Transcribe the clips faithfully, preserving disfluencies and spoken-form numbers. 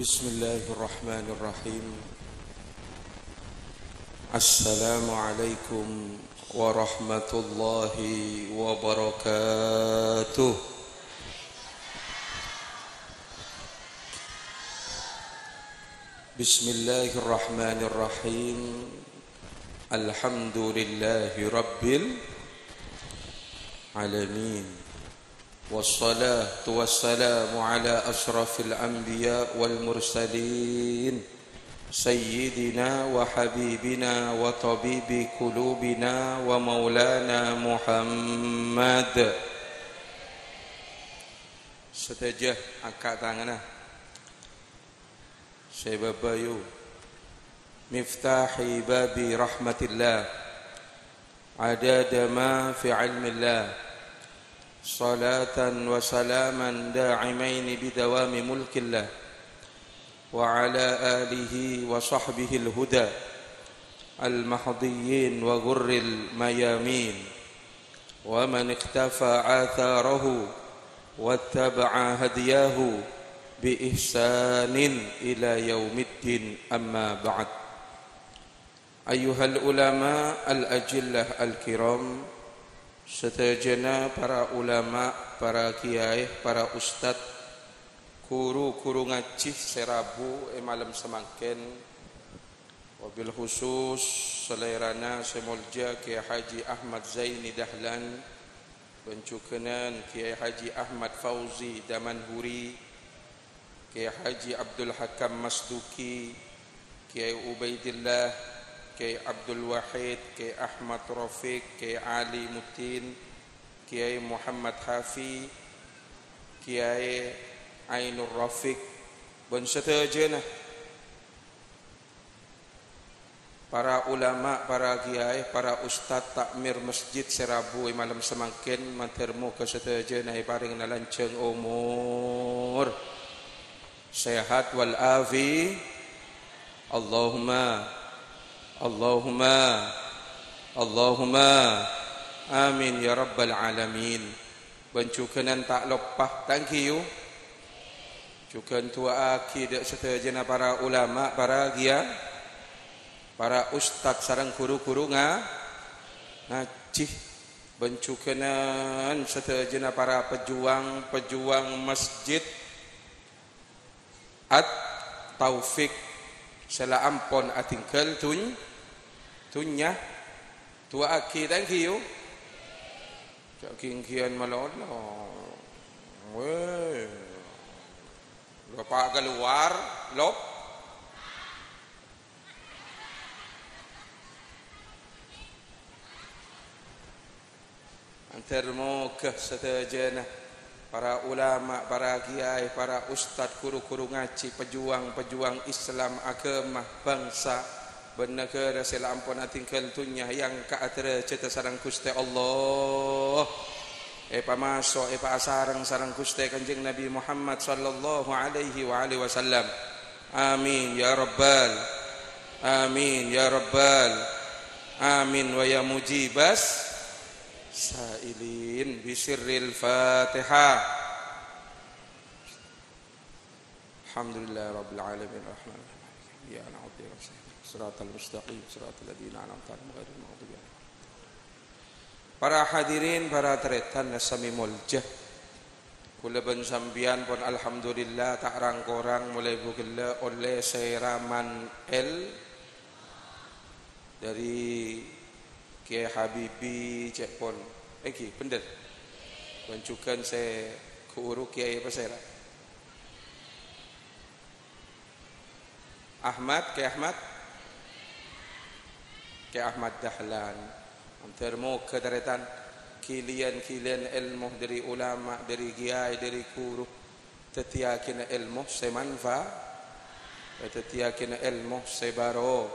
Bismillahirrahmanirrahim. Assalamualaikum warahmatullahi wabarakatuh. Bismillahirrahmanirrahim. Alhamdulillahi rabbil alamin. Wassalatu wassalamu ala asyrafil anbiya wal mursalin, sayyidina wa habibina wa tabibi qulubina wa maulana Muhammad. Sadhâjâ angka' tanganna. Sè bâbâyu. Miftahi babi rahmatillah. Adada ma fi ilmillah. Salatan wa salaman da'imaini bidawami mulkillah. Wa ala alihi wa sahbihil huda. Al-mahdiyyin wa ghurril mayamin. Wa man iqtafa atharahu wattaba'a hadiyahu bi ihsanin ila yaumiddin, amma ba'd. Ayyuhal ulama al-ajillah al-kiram, sadhâjâna para ulama, para kiyaè, para ustad, ghuru-ghuru ngajhi sè rabu è malem samangkèn, Wabil khusus salèrana sè molja Kèyaè Haji Ahmad Zaini Dahlan, bân jhughânan Kèyaè Haji Ahmad Fauzi Damanhuri, Kèyaè Haji Abdul Hakam Masduki, Kèyaè Ubaidillah, Kèyaè Abdul Wahid, Kèyaè Ahmad Rafiq, Kèyaè Ali Mutin, Kèyaè Muhammad Hafi, Kèyaè Ainur Rafiq, bân sadhâjâna. Para ulama, para kèyaè, para ustad takmir masjid sè rabu è malem samangkèn, mandhâr moghâ sadhâjâna èparèngana lanjhâng omor, sehat wal afi-, Allahumma, Allahumma, Allahumma, amin ya rabbal alamin. Bân jhughânan ta' loppa, thank you. Jhughân du'aaghi dâ' sadhâjâna para ulama, para kèyaè, para ustad sareng ghuru-ghuru nga-, ngajhi. Bân jhughânan sadhâjâna para pejuang-pejuang Masjid At-Taufik sè la ampon adhingghâl dhun-, dhunnya. Du'aaghi, thank you. Jhâ' ghi-, ghiyan malolo. Wè. Loppa kalowar, lop. Mandhâr moghâ sadhâjâna para ulama, para kèyaè, para ustad, ghuru-ghuru ngajhi, pejuang-pejuang Islam, aghâma, bhângsa, bân naghârâ sè la ampon adhingghâl dhunnya èangka' dârâjhâddhâ sareng Ghustè Allah. Èpamaso', èpaasareng sareng Ghustè Kanjeng Nabi Muhammad sallallahu alaihi wa alihi wasallam. Amin ya rabbal, amin ya rabbal, amin wa ya mujibas sailin, bisirril Fatihah. Alhamdulillahirabbil alamin, arrahmanirrahim, maliki yaumiddin, iyyaka na'budu wa iyyaka nasta'in, shiratal mustaqim, shiratal ladzina an'amta 'alaihim, ghairil maghdubi 'alaihim. Para hadirin, para tarètan sè samè molja. Kaulâ bân sampèyan pon alhamdulillah ta' rang-korang molaè bu ghellâ' ollè sèraman el-, dâri Kèyaè Habibi, cè' pon. Èngghi, bhendher. Bân jhughân sè ghuru Kèyaè pasèra? Ahmad, Kè Ahmad? Kè Ahmad Dahlan. Mandhâr moghâ tarètan ghiliyân-ghiliyân èlmo dâri ulama, dâri kèyaè, dâri ghuru. Dhâddhiyâghina èlmo sè manfa-, dhâddhiyâghina èlmo sè bâro-,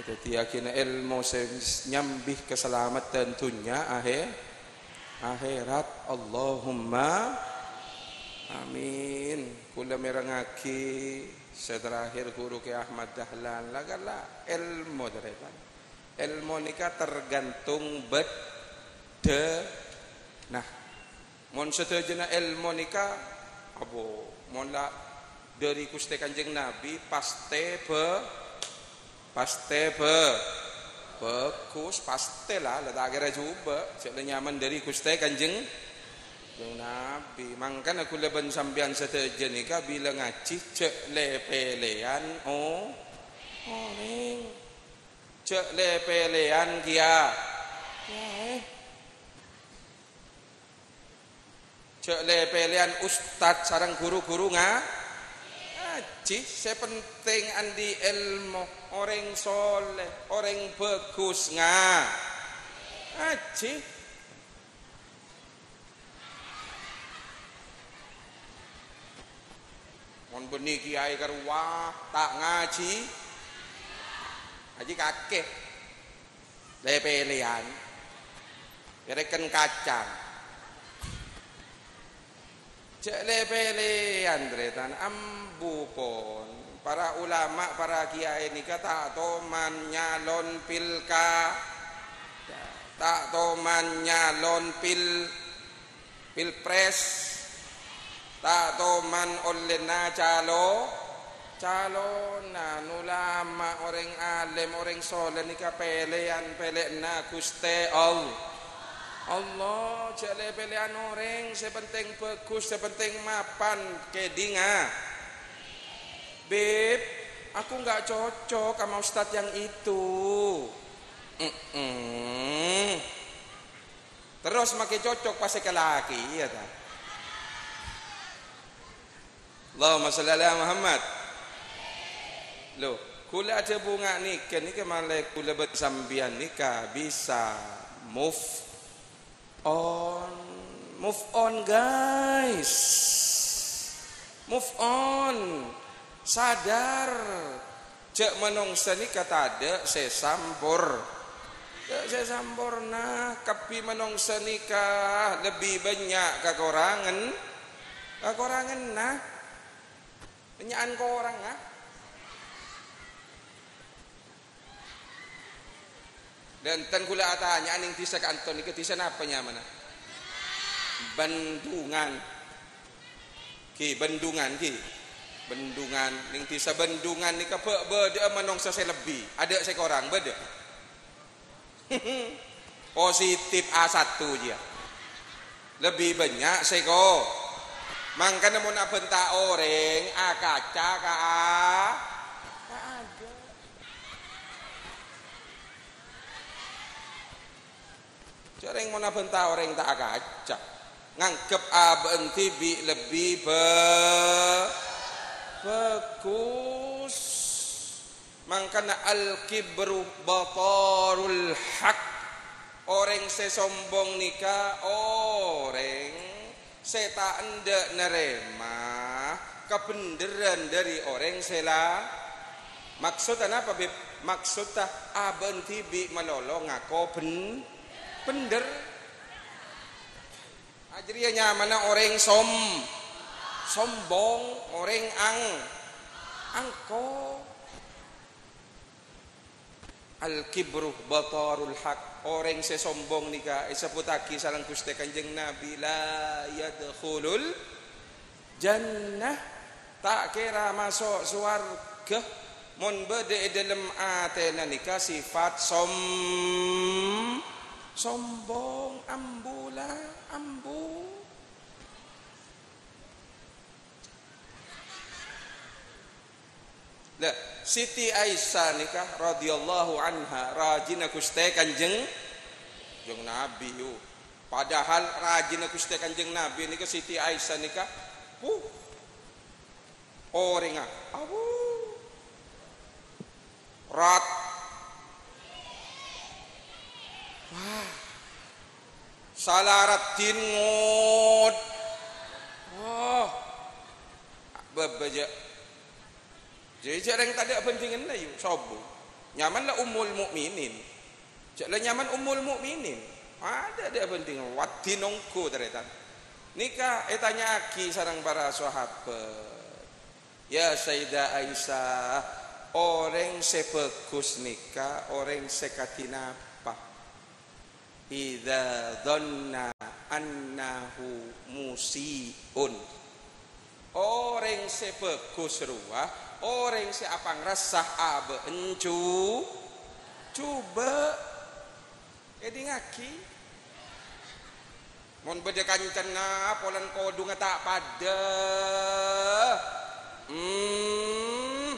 dhâddhiyâghina èlmo sè nyambi kasalameddhân dhunnya ahè-, ahèrat. Allahumma amin. Kaulâ mèrengngaghi sè terakhir ghuru Kè Ahmad Dahlan, la ghellâ' èlmo tarètan. Èlmo nèka tergantung bâddhâna. Mon sadhâjâna èlmo nèka, abo, mon la dhâri Ghustè Kanjeng Nabi, pastè bhâ-, pastè bhâ-, bhâghus, pastè la, la ta' kèra jhubâ', jhâ' la nyamana dhâri Ghustè Kanjeng, Kanjeng Nabi. Mangkana kaulâ bân sampèyan sadhâjâ nèka bilâ ngajhi jhâ' lè-pèlèyan o-, orèng. Jhâ' lè-pèlèyan kèya. Yâ, eh. Jhâ' lè-pèlèyan ustad sareng ghuru-ghuru nga-, ngajhi. Sè penting andi' èlmo, orèng soleh, orèng bhâghus nga-, ngajhi. Mon bânnè kèyaè karowa ta' ngajhi, ngajhi kakè. Lè-pèlèyan. Kèrèken kacang. Jhâ' lè-pèlèyan, tarètan. Ambu pon. Para ulama, para kèyaè nèka ta' toman nyalon pilka-, ta' toman nyalon pil-, pilpres. Ta' toman ollèna calo-, calonan. Ulama, orèng alèm, orèng soleh nèka pèlèyan, pèlèyanna Ghustè All-, Allah. Jhâ' lè-pèlèyan orèng, sè penting bhâghus, sè penting mapan. Kèdinga, "Bib, aku nggak cocok sama ustadz yang itu." Mm-mm. Terros makè cocok pas èkalakè, iyâ ta? Allahumma shalli ala Muhammad. Lho, kaulâ adhâbu nga' nèka, nèka malè kaulâ bân sampèyan nèka bisa move on. Move on, guys. Move on. Sadar. Jhâ' manongsè nèka tadâ' sè sampor-, tadâ' sè samporna. Kabbhi manongsè nèka lebbi bânnya' kakorangan-, kakoranganna. Bânnya'an korang, ah. Dhânten kaulâ atanya nèng dhisa ka'anto nèka, dhisa napa nyamana? Bendungan. Ghi, Bendungan, ghi. Bendungan. Nèng dhisa Bendungan nèka bâ-, bâdâ'â manongsè sè lebbi. Adâ' sè korang, bâdâ? Positif A satu jiyâ. Lebbi bânnya' sè ko-, mangkana mon abhânta orèng, akaca ka a-, ka adâ'. Jhâreng mon abhânta orèng ta' akaca, nganggep abâ'na dhibi' lebbi bâ-, bhâghus. Mangkana al-kibru batarul haq. Orèng sè sombong nèka orèng sè ta' endâ' narèma kabhendherrân dhâri orèng sè la-, maksodda napa, Bib? Maksodda abâ'na dhibi' malolo ngako bhen-, bhendher. Ajâriyâ nyamana orèng som-, sombong, orèng ang-, angko. Al-kibru batarul haq. Orèng sè sombong nèka èsebbhuttaghi sareng Ghustè Kanjeng Nabi, "La yadkhulul jannah." Ta' kèra maso' sowarghâ mon bâdâ è dhâlem atèna nèka sifat som-, sombong. Ambu la, ambu. Lah, Siti Aisyah nèka radhiyallahu anha, rajina Ghustè Kanjeng, Kanjeng Nabi, yu. Padahal rajina Ghustè Kanjeng Nabi nèka Siti Aisyah nèka, huh, orèngnga, awu, rat-, wah, sala raddhin ngot-, wah, bâbâjâ. Jâ-, jârèng tadâ' bhândhinganna, yu, sombong. Nyamana la Ummul Mukminin. Jâ' la nyamana Ummul Mukminin. Adâ', adâ' bhândhingan. Waddhi nonggu, tarètan. Nèka ètanya'aghi sareng para sahabat. "Ya Sayyidah Aisyah, orèng sè bhâghus nèka orèng sè kadhi napa?" "Idza dhanna annahu musi'un." Orèng sè bhâghus rowa, orèng sè apangrasa abâ'na ju-, jhubâ'. Èdingngaghi. Mon bâdâ kancana polana kodhungnga ta' padâ. Hmm.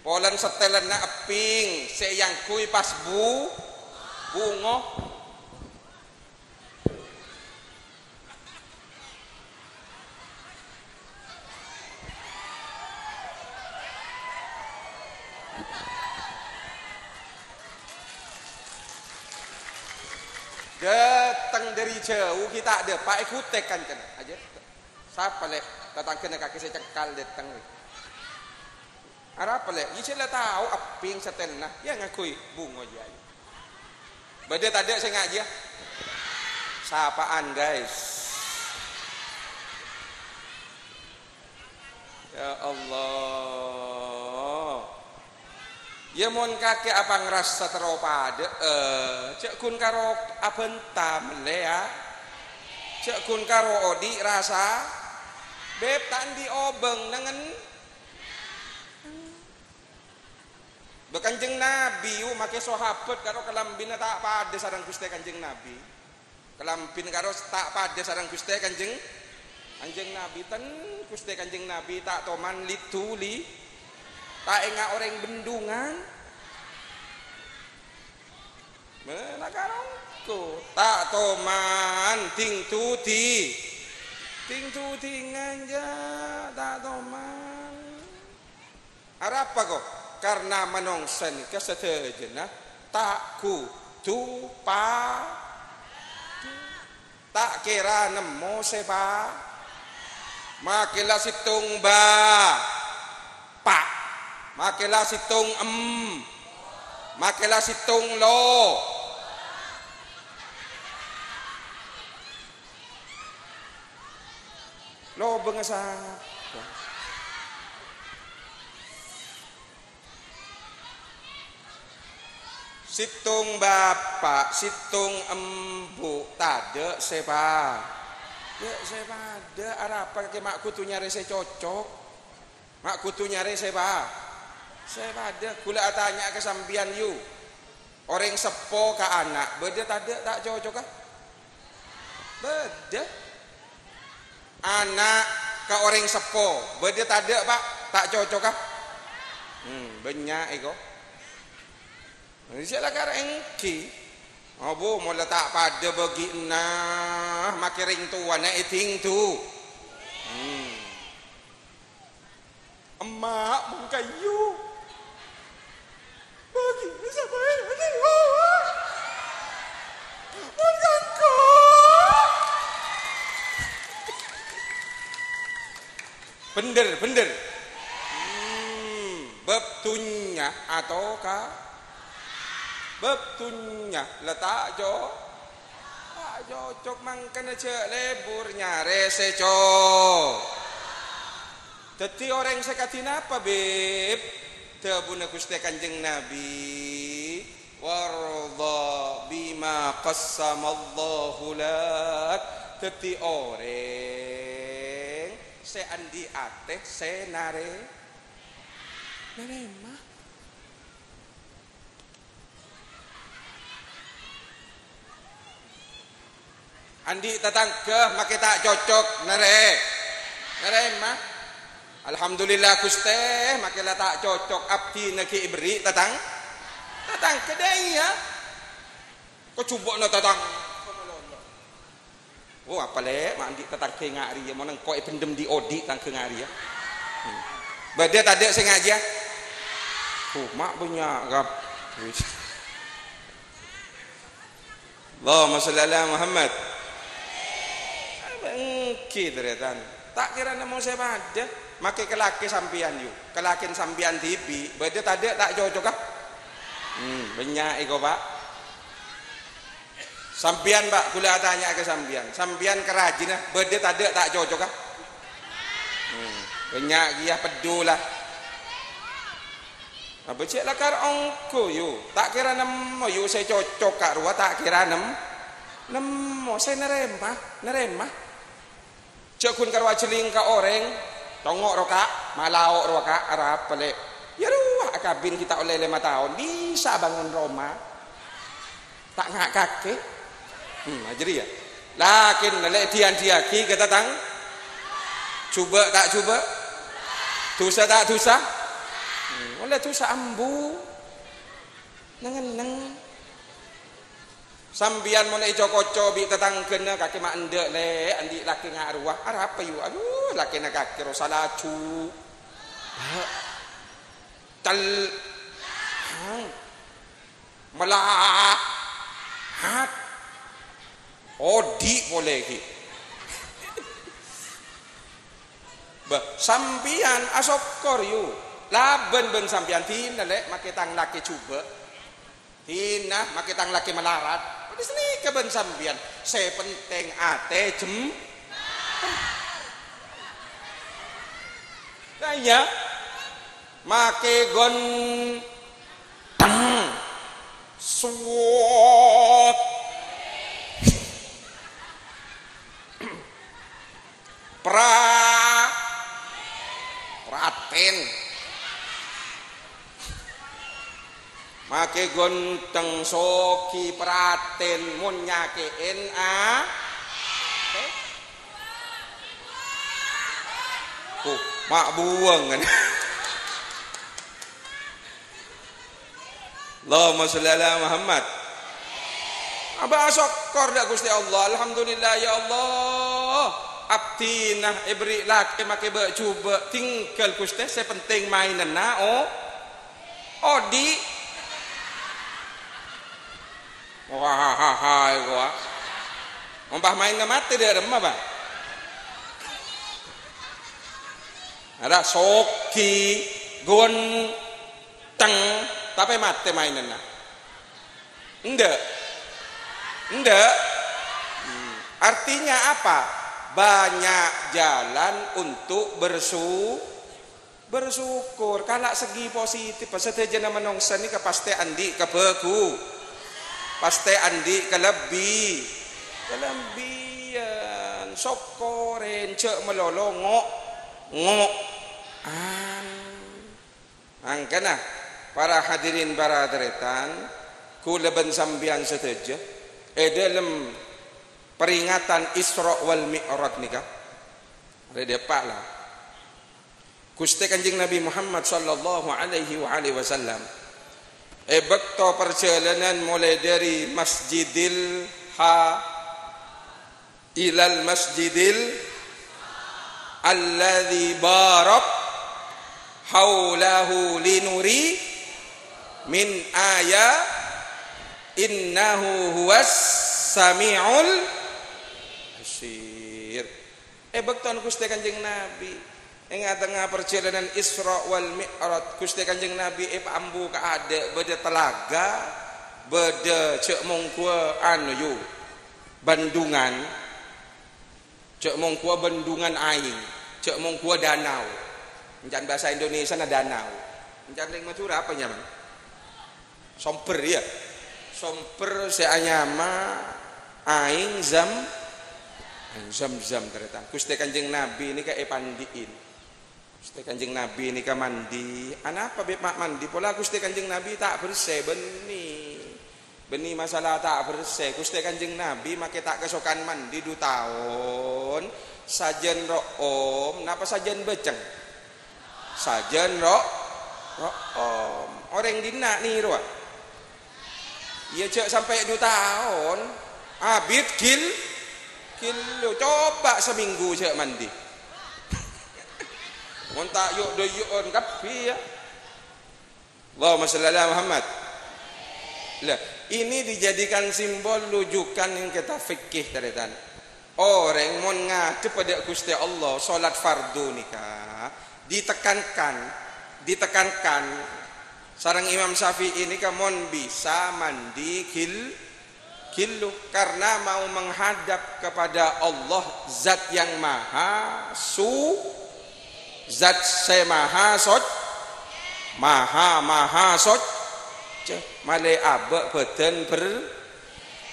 Polana satèlana epping sè èangghuy pas bu-, bungo. Dâteng dâri jhâu ghi' ta' dâpa' èghutè kancana. Ajâ. Sapa, Lè'? Tatangghâna kakè sè cengkal dâteng, Lè'. Arapa, Lè'? Iyâ, jhâ' la tao epping satèlana. Iyâ, ngangghuy bungo, iyâ. Bâdâ tadâ' sè ngajhiyâ? Sapa'an, guys. Ya Allah. Iyâ, mon kakè apangrasa terro padâ'â, jhâ' ghun karo abânta mellè, ya. Jhâ' ghun karo odi' rasa. Beb, ta' andi' obâng nengngen. Bâ Kanjeng Nabi, yu, makè sahabat karo kalambhina ta' padâ sareng Ghustè Kanjeng Nabi. Kalambhina karo ta' padâ sareng Ghustè Kanjeng, Kanjeng Nabi. Ten Ghustè Kanjeng Nabi ta' toman li-, duli. Ta' enga' orèng bendungan. Mè' la karo engko'. Ta' toman, ding-duding. Ding-dudingan, jâ', ta' toman. Arapa, ko? Karna manongsana ka sadhâjâna ta' kodhu pa-, ta' kèra nemmo sè pa-, makè la sèttong ba-, pa', makè la sèttong em-, makè la sèttong lo-, Lobângnga sapa? Sèttong bapa', sèttong embu', tadâ' sè pa-, tadâ' sè padâ. Arapa kakè ma' kodhu nyarè sè cocok? Ma' kodhu nyarè sè pa-, sè padâ. Ghulâ atanya'a ka sampèyan, yu. Orèng seppo ka ana', bâdâ tadâ' ta' cocoka? Bâdâ. Ana' ka orèng seppo, bâdâ tadâ', Pa', ta' cocoka? Hmm, bânnya' èko. Sè lakar èngghi. Abu, mola ta' padâ bâgiânna, makè rèng towana èdingdu. Hmm. Emma' mon kayu. Bâgiânna sapa ènèng. Mon sèngko'. Bhender, bhender. Hmm, bâb dhunnya atau ka-, bâb dhunnya la ta' co-, ta' cocok, mangkana jhâ' lebur nyarè sè co-, Dhâddhi orèng sè kadhi napa, Bib? Dhâbuna Ghustè Kanjeng Nabi, "Wardha bima qassamallahu lak." Dhâddhi orèng sè andi' atè sè narè-, narèma. Andi' tatangghâ makè ta' cocok, narè-, narèma. Alhamdulillah, Ghustè, makè la ta' cocok, abdhina ghi' èberri' tatang-, tatangghâ, dâ' iyâ. Kajhubâ'na tatang-, Oh, apa lè', ma' andi' tatangghâ nga' rèya, mon engko' èbhendhem dhi'-odhi' tatangghâ nga' rèya. Hmm. Bâdâ tadâ' sè ngajhiyâ? Oh, ma' bânnya' kabbhi. Allahumma shalli ala Muhammad. Èngghi, tarètan. Ta' kèra nemmo sè padâ. Makè kalakè sampèyan, yu. Kalakèn sampèyan dhibi', bâdâ tadâ' ta' cocoka? Hmm, bânnya' èko, Pa'. Sampèyan, Pa', ghulâ atanya'a ka sampèyan. Sampèyan ka rajina, bâdâ tadâ' ta' cocoka? Hmm, bânnya' kèya peddhu la. Apa cè' lakar ongghu, yu? Ta' kèra nemmo, yu, sè cocok ka' rowa, ta' kèra nem-, nemmo. Sè narèma, narèma. Jhâ' ghun karo ajhelling ka orèng, "Congngo' rowa, Ka', malao' rowa, Ka', arapa, Lè'?" "Iyâ rowa, akabin ghi' ta' ollè lèma taon, bisa bangun roma." Ta' nga' kakè. Hmm, ajâriyâ. Lakèna, Lè', dhi-andhiyaghi ka tatang-, jhubâ' ta' jhubâ'? Dhusa ta' dhusa? Hmm, ollè dhusa ambu. Neng-enneng. Sampèyan mon èco-koco bi' tatangghâna, "Kakè ma' endâ', Lè', andi' lakè nga' rowa." "Arapa, yu?" "Adhu, lakèna kakè rowa salaju." Ba-, cal-, hang. Melahat. Odi' polè ghi'. Bâ, sampèyan asokkor, yu. Labân bân sampèyan, "Dina, Lè', makè tang lakè jhubâ'. Dina, makè tang lakè malarat." Padâ sanèka bân sampèyan. Sè pentèng atè jem-, Lah iyâ. Makè gon-, teng. Suwot. Pra-, pratèn. Makè ghânteng, soghi, pratèn, mon nyakè'èn, a-, oh, ma' buwâng, kan? Allahumma sholli ala Muhammad. Abâ' asokkor dâ' Ghustè Allah. "Alhamdulillah, ya Allah. Abdhina èberri' lakè makè bâ' jhubâ'. Tinggal, Ghustè, sè pentèng maènanna, o-, odi'." Wah, ha, ha, ha, èkowa. Mon pas maènna matè dâ' remma, Pak? Arapa soghi, ghânteng, tapè matè maènanna? Endâ'. Endâ'. Hmm. Artinya apa? Banyak jalan untuk bersu-, bersyukur. Kala' segi positif, sadhâjâna manossa nèka pastè andi' kabhâghu-, pastè andi' kalebbi-, kalebbiyan. Sokkorè, jhâ' malolo ngo'-, ngo'-, an. Mangkana, para hadirin, para tarètan, kaulâ bân sampèyan sadhâjâ, è dâlem peringatan Isra wal Mi'raj nèka, rè dâpa' la. Ghustè Kanjeng Nabi Muhammad sallallahu alaihi wa alihi wasallam, è bâkto parjhâlânan molaè dâri Masjidil Ha-, ilal masjidil alladzi barak haulahu linuri min aya innahu huwas sami'ul basir. È bâktona Ghustè Kanjeng Nabi, è nga-, tengnga parjhâlânan Isra wal Mi'raj, Ghustè Kanjeng Nabi èpaambu ka adâ', bâdâ talaga, bâdâ jhâ' mongghuwâ anu, yu, bendungan, jhâ' mongghuwâ bendungan aèng, jhâ' mongghuwâ danau. Ènca'na bhâsa Indonesiana danau. Ènca'na rèng Madhurâ apa nyamana? Sombher, iyâ. Sombher sè anyama Aèng Zam-, Aèng Zam-Zam, tarètan. Ghustè Kanjeng Nabi nèka èpandi'in. Ghustè Kanjeng Nabi nèka mandi. Anapa bi' ma' mandi? Pola Ghustè Kanjeng Nabi ta' bersè, bânnè. Bânnè masalah ta' bersè. Ghustè Kanjeng Nabi makè ta' kasokan mandi du taon. Sajân ro'om, napa sajân bâceng? Sajân ro-, ro'om. Orèng dinna' nèrowa. Iyâ, jhâ' sampè' du taon. Abit ghil-, ghillu. Coba samènggu jhâ' mandi. Mon ta' yu'-duyu'ân kabbhi, iyâ. Allahumma shalli ala Muhammad. Lah, ini dijadikan simbol rujukan neng kitab fikih, tarètan. Orèng mon ngadhebbhâ dâ' Ghustè Allah, salat fardhu nèka ditekankan, ditekankan sareng Imam Syafi'i nèka mon bisa mandi ghil-, ghillu, karena mau menghadap kepada Allah, Zat yang Maha Su-, Zat sè Maha Soc-, Maha, Maha Soc-, cè, malè abâ' bâdân ber-,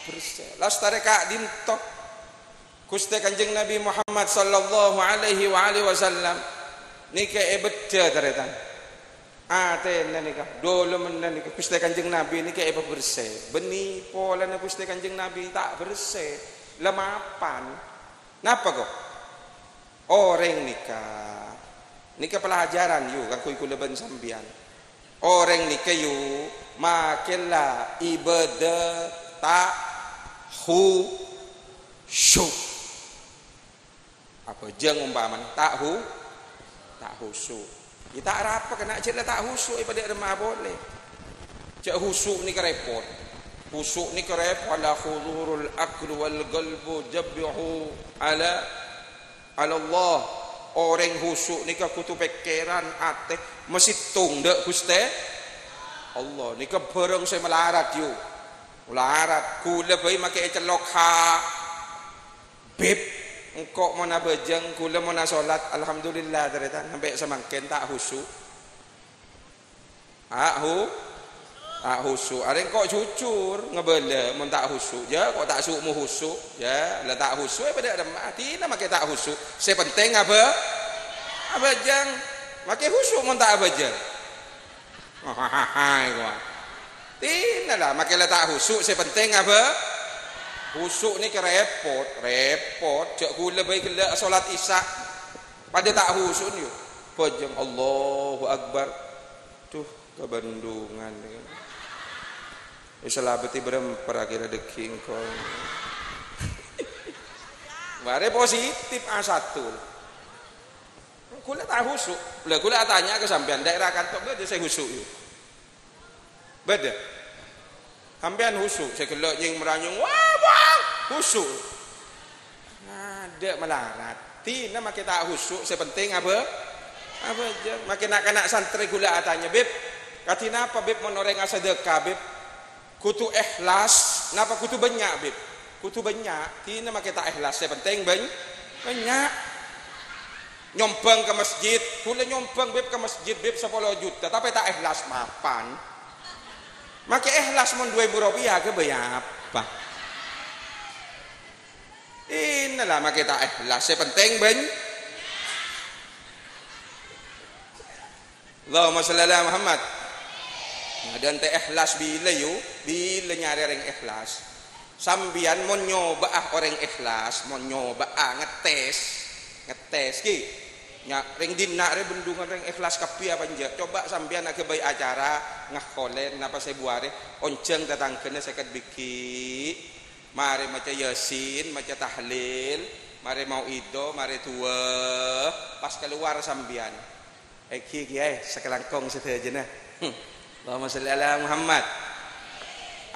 bersè. Lastarè ka'dinto. Ghustè Kanjeng Nabi Muhammad sallallahu alaihi wa alihi wasallam nèka èbâddhâ, tarètan. Atèna nèka, dâlemmanna nèka, Ghustè Kanjeng Nabi nèka èpabersè. Bânnè polana Ghustè Kanjeng Nabi ta' bersè. La mapan. Napa, ko? Orèng nèka, nèka pelajaran, yu, kaangghuy kaulâ bân sampèyan. Orèng nèka, yu, makè la ibâdâ ta' khusyuk. Abhâjâng ompamana, ta' hu-, ta' khusyuk. Iyâ ta' arapa kèna jhâ' la ta' khusyuk, èpadâ rèmma'a polè. Jhâ' khusyuk nèka rèpot. Khusyuk nèka rèpot, "Ala hudurul aqlu wal qalbu jabbihu ala, ala Allah." Orèng khusyuk nèka kodhu pèkkèran, atè, masèttong dâ' Ghustè Allah. Nèka bhârâng sè malarat, yu. Malarat. Kaulâ bhâi makè ècellok ha. Bib, engko' mon abhâjâng, kaulâ mon asolat, alhamdulillah, tarètan, sampè' samangkèn ta' khusyuk. Ta' hu-, ta' khusyuk. Arèya engko' jujur, ngabâlâ mon ta' khusyuk. Jâ, ko' ta' su-, mo khusyuk. Jâ, la ta' khusyuk, èpadâ rèmma'a. Dina makè ta' khusyuk. Sè pentèng abhâ-, abhâjâng. Makè khusyuk mon ta' abhâjâng. Hahaha, iku, ah. Dina la, makè la ta' khusyuk, sè pentèng abhâ-, khusyuk nèka rèpot, rèpot. Jâ' kaulâ bhâi ghellâ' asolat Isya. Padâ ta' khusyuk, yu. Abhâjâng, Allahu Akbar. Duh, kabandungan. Èsalabâdhi bârâmpa ra kèra dâggi' engko'. Marè positif A satu. Kaulâ ta' khusyuk. La, kaulâ atanya ka sampèyan, daerah kanto bâdâ sè khusyuk, yu? Bâdâ? Sampèyan khusyuk, sè ghellâ' nyèng-maranyèng, wah, wah, khusyuk. Adâ' malarat. Dina makè ta' khusyuk, sè pentèng abhâ-, abhâjâng. Makè na'-kana' santrè kaulâ atanya, "Bib, kadhi napa, Bib, mon orèng asadâka, Bib?" Kodhu èhlas, napa kodhu bânnya', Bib? Kodhu bânnya'. Dina makè ta' èhlas, sè pentèng bân-, bânnya'. Nyombhâng ka masjid, kaulâ nyombhâng, Bib, ka masjid, Bib, sapolo juta, tapè ta' èhlas mapan. Makè èhlas mon du èbu ropèya, ghâbây apa? Dina la makè ta' èhlas, sè pentèng bân-, Allahumma shalli ala Muhammad. Nah, dhânte' èhlas bilâ, yu, bilâ nyarè rèng èhlas. Sampèyan mon nyoba'a orèng èhlas, mon nyoba'a ngetes, ngetes, ghi. Nya, rèng dinna' rè bendungan rèng èhlas kabbhi apa enjâ'? Coba sampèyan aghâbây acara ngakholèn napa sèbu arè, onjhâng tatangghâna sèket bigghi'. Marè maca Yasin, maca tahlil, marè mau'idho, marè du'a, pas kalowar sampèyan. Èngghi, Kèyaè, sakalangkong sadhâjâna. Hmm. Allahumma shalli ala Muhammad.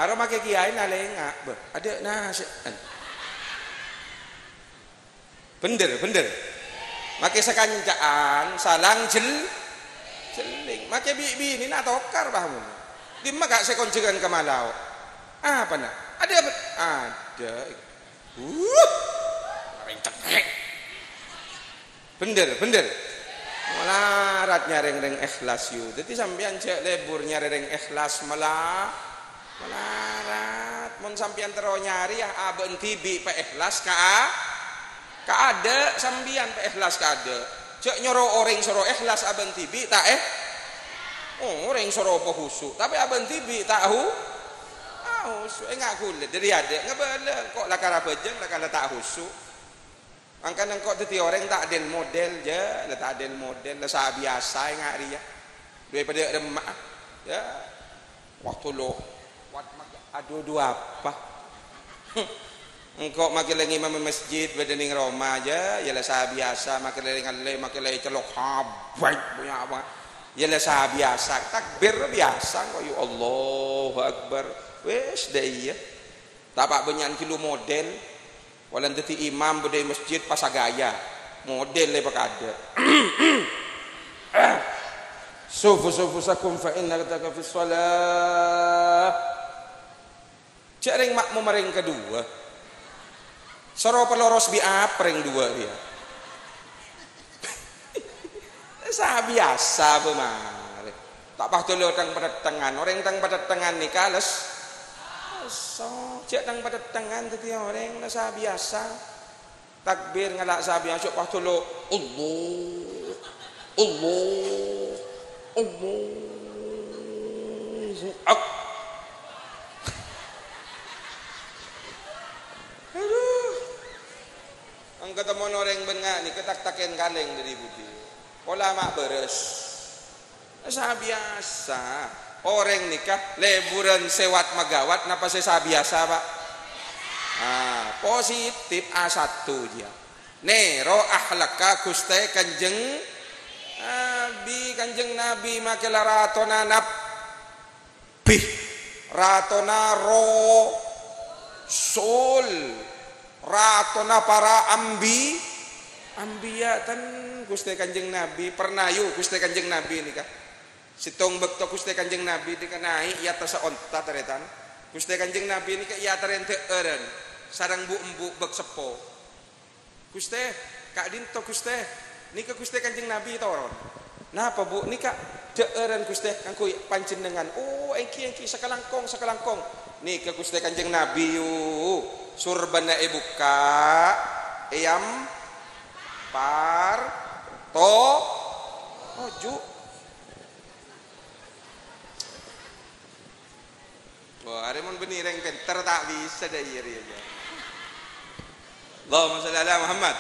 Arowa makè kèyaè nalènga', bâh, adâ' nasè'. Bhender, bhender. Makè sakanca'an, salang jel-, jelling. Makè bi'-binèna atokar, bâh, mon. Dimma ka' sè konjhângan ka Malao? Apana? Adâ' apa? Adâ'. Wuh. Bhender, bhender. Malarat nyarè rèng èhlas, yu. Dhâddhi sampèyan jhâ' lebur nyarè rèng èhlas, mala-, malarat. Mon sampèyan terro nyarè, ya, abâ'na dhibi' paèhlas ka a-, ka adâ', sampèyan paèhlas ka adâ'. Jhâ' nyoro orèng soro èhlas abâ'na dhibi' ta' è-, oh, orèng soro pahusu', tapè abâ'na dhibi' ta' hu-, ta' husu'. Enga' ghulâ dhâri adâ' ngabâlâ, engko' la karabhâjâng, la kala ta' husu'. Mangkana engko' dhâddhi orèng ta' dèn model, jâ, la ta' dèn model, la sabiyasa enga' rèya. Duwâ' padâ remma'a. Yâ. Waktu lo-, wat mag-, aduh, aduh apa? Engko' makè la ngimami masjid bâdâ neng roma, jâ, yâ la sabiyasa, makè la ngallè, makè la ècellok habâi, punya apa? Yâ la sabiyasa, takbir biyasa engko', ya Allahu Akbar. Wis, dâ' iyâ. Ta' pa' bânnya'an ghâllu model. Polana dhâddhi imam bâdâ è masjid pas agaya. Model lè pakadâ'. Sufu sufusakum fa inna taqafis shalah. Jhâ' rèng ma'mum rèng kaduwâ. Soro paloros bi' apa rèng duwâ' rèya? Sabiyasa bâ marè. Ta' pas dolo tang patettengan. Orèng tang patettengan nèka les-, lesso. Jhâ' tang patettengan dhâddhi orèng la sabiyasa. Takbir ngala' sabiyasa pas tolo. Allah. Allah. Allahu Ak-, Aduh. Angkatemmo orèng bân nga' nèka tak-takèn kalèng dâri budi. Pola ma' bârâs. Sabiyasa. Orèng nèka lebbhuran sèwat magawat napa sè sabiyasa, Pak? Ah, positif A satu jiya. Nèro ahlakka Ghustè Kanjeng Nabi, Kanjeng Nabi makè la ratona nab-, Bi, ratona rasul, ratona para ambi-, ambiya ten Ghustè Kanjeng Nabi. Pernah yu Ghustè Kanjeng Nabi nèka. Sèttong bâkto Ghustè Kanjeng Nabi nèka naè' è attassa onta, tarètan. Ghustè Kanjeng Nabi nèka èatarè dhâ'ârân sareng bu'-embu' bâk seppo. "Ghustè, ka'dinto, Ghustè?" "Nèka, Ghustè Kanjeng Nabi toron." "Napa, Bu'?" "Nèka dhâ'ârân, Ghustè, kaangghuy panjhennengngan." "Oh, èngghi, èngghi, sakalangkong, sakalangkong." Nèka Ghustè Kanjeng Nabi, yu, sorbhâna èbukka', èam-, par-, to-, toju'. Wah, arè mon bânnè rèng pènter ta' bisa dâ' iyâ rèya. Allahumma shalli ala Muhammad.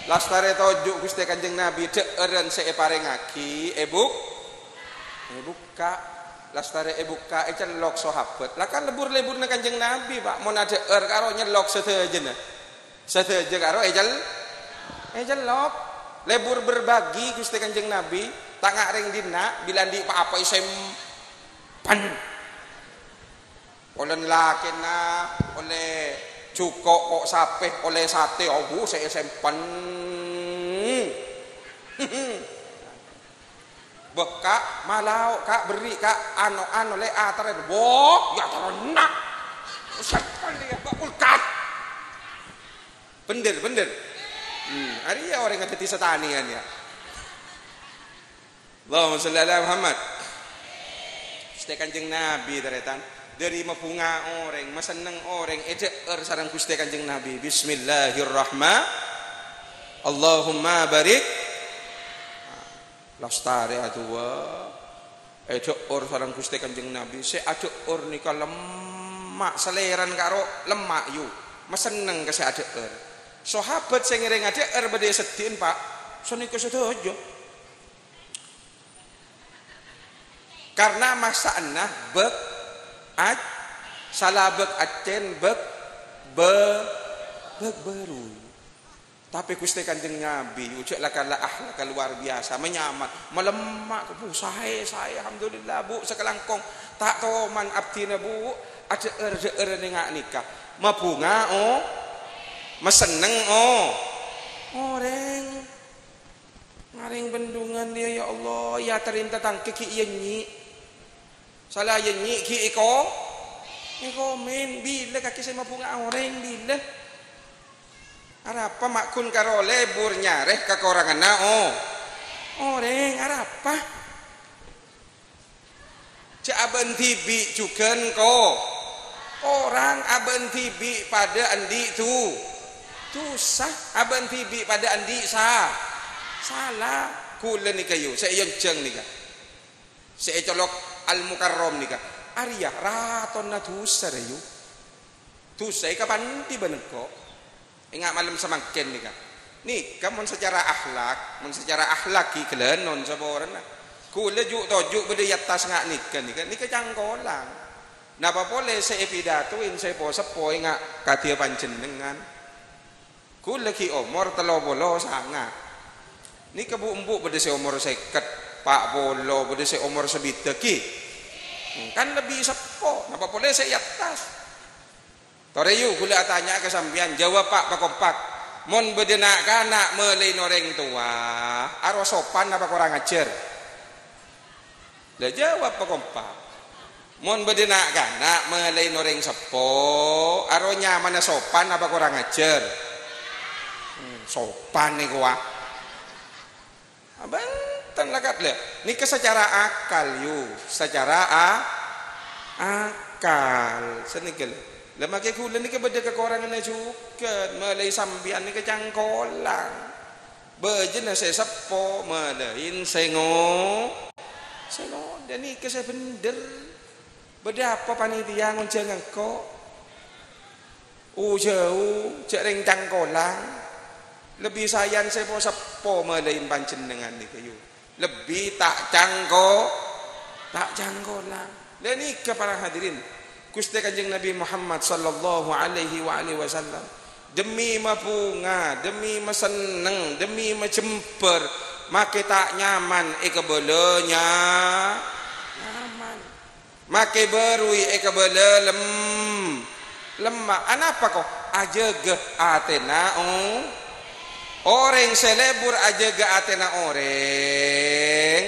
Lastarè toju' Ghustè Kanjeng Nabi dhâ'ârân sè èparèngaghi, èbuk-, èbukka'. Lastarè èbukka', ècellok sahabat. Lah kan lebbhur-lebbhurna Kanjeng Nabi, Pak, mon adhâ'âr karo nyellok sadhâjâna. Sadhâjâ karo ècel-, ècellok. Lebbhur berbagi Ghustè Kanjeng Nabi, ta' nga' rèng dinna', bilâ andi' pa-apa èsempen. Ollè lakèna, ollè jhuko' ko' sapè, ollè satè, abu sè èsempen. Bâ, Ka', malao, Ka', berri', Ka', ano, ano, lè, atarè, wok, ya, tarèna. Sèmpen, ya, bâ, kulkas. Bhender, bhender. Hmm, arèya orèng dhâddhi satanèyan, ya. Allahumma shalli ala Muhammad. Ghustè Kanjeng Nabi, tarètan. Dâri mabhunga orèng, masenneng orèng, èdhâ'âr sareng Ghustè Kanjeng Nabi. Bismillahirrahman-, Allahumma barik. Lastarè adu'a, èdhâ'âr sareng Ghustè Kanjeng Nabi. Sè adhâ'âr nèka lemma', salèrana karo lemma', yu. Masenneng ka sè adhâ'âr. Sahabat sè ngèrèng adhâ'âr bâdâ è seddhi'na, Pak. Sanèka sadhâjâ. Karna maksa'na bâk ac-, sala bâk accèn, bâk bâ-, bâk bâru. Tapè Ghustè Kanjeng Nabi, ojhâ' la-kala akhlak luar biasa, manyamana, malemma, Bu, saè, saè, alhamdulillah, Bu, sakalangkong. Ta' toman abdhina, Bu, adhâ'âr-dhâ'âr nènga' nèka. Mabhunga, oh, masenneng, oh, orèng. Ngarèng bendungan dia, ya Allah, ya tarinta tangke ghi' iyâ nyi'. Sala iyâ nyi' ghi' èko-, èkomen. Bilâ kakè sè mabhunga orèng, bilâ? Arapa ma' ghun karo lebur nyarè kakoranganna o-, orèng? Arapa? Jhâ' abâ'na dhibi' jhughân ko-, korang, abâ'na dhibi' padâ andi' du-, dusa, abâ'na dhibi' padâ andi' sa-, sala. Ghulâ nèka, yu, sè èyonjhâng nèka. Sè ècolok Al-Mukarram nèka, arèya ratona dusa, rè, yu. Dusa èkapandi bân engko'. Enga' malem samangkèn nèka. Nèka mon sacara akhlak, mon sacara akhlak ghi' ghâlânon saporana. Ghulâ ju'-toju' bâdâ è attas nga' nèka, nèka, nèka cangkolang. Napa polè sè èpidatoè sè po-seppo enga' kadhiyâ panjhennengngan. Ghulâ ghi' omor tello polo sanga'. Nèka bu'-embu' bâdâ sè omor sèket, pa' polo, bâdâ sè omor sabidhâk ghi. Kan lebbi seppo, napa polè sè è attas. Torè, yu, ghulâ atanya'a ka sampèyan, jâwâb, Pa', pakompak. Mon bâdâ na'-kana' mèlèin orèng towa, aro sopan apa korang ajhâr? La jâwâb pakompak. Mon bâdâ na'-kana' mèlèin orèng seppo, aro nyamana sopan apa korang ajhâr? Hmm, sopan nèko, wa. Bhunten, la kat, la. Nèka sacara akal, yu. Sacara a-, akal. Sanèka, la. Lah, make ghulâ nèka bâdâ kakoranganna jhughân, malaè sampèyan nèka cangkolang. Bâjâna sè seppo, malaè sè ngo-, sè ngodâ nèka sè bhendher. Bâdâ apa panitia ngonjhâng engko'? Ujâu, jhâ' rèng cangkolang. Lebbi sayan sè po-seppo malaè panjhennengngan nèka, yu. Lebbi ta' cangko-, ta' cangkolang. Lah nèka, para hadirin, Ghustè Kanjeng Nabi Muhammad sallallahu alaihi wa alihi wasallam, demi mabhunga, demi masenneng, demi majembhâr, make ta' nyaman èkabâlâ nya-, nyaman. Make bârui èkabâlâ lem-, lemma'. Anapa, ko? Ajâgâ atèna o-, orèng sè lebur ajâgâ atèna orèng,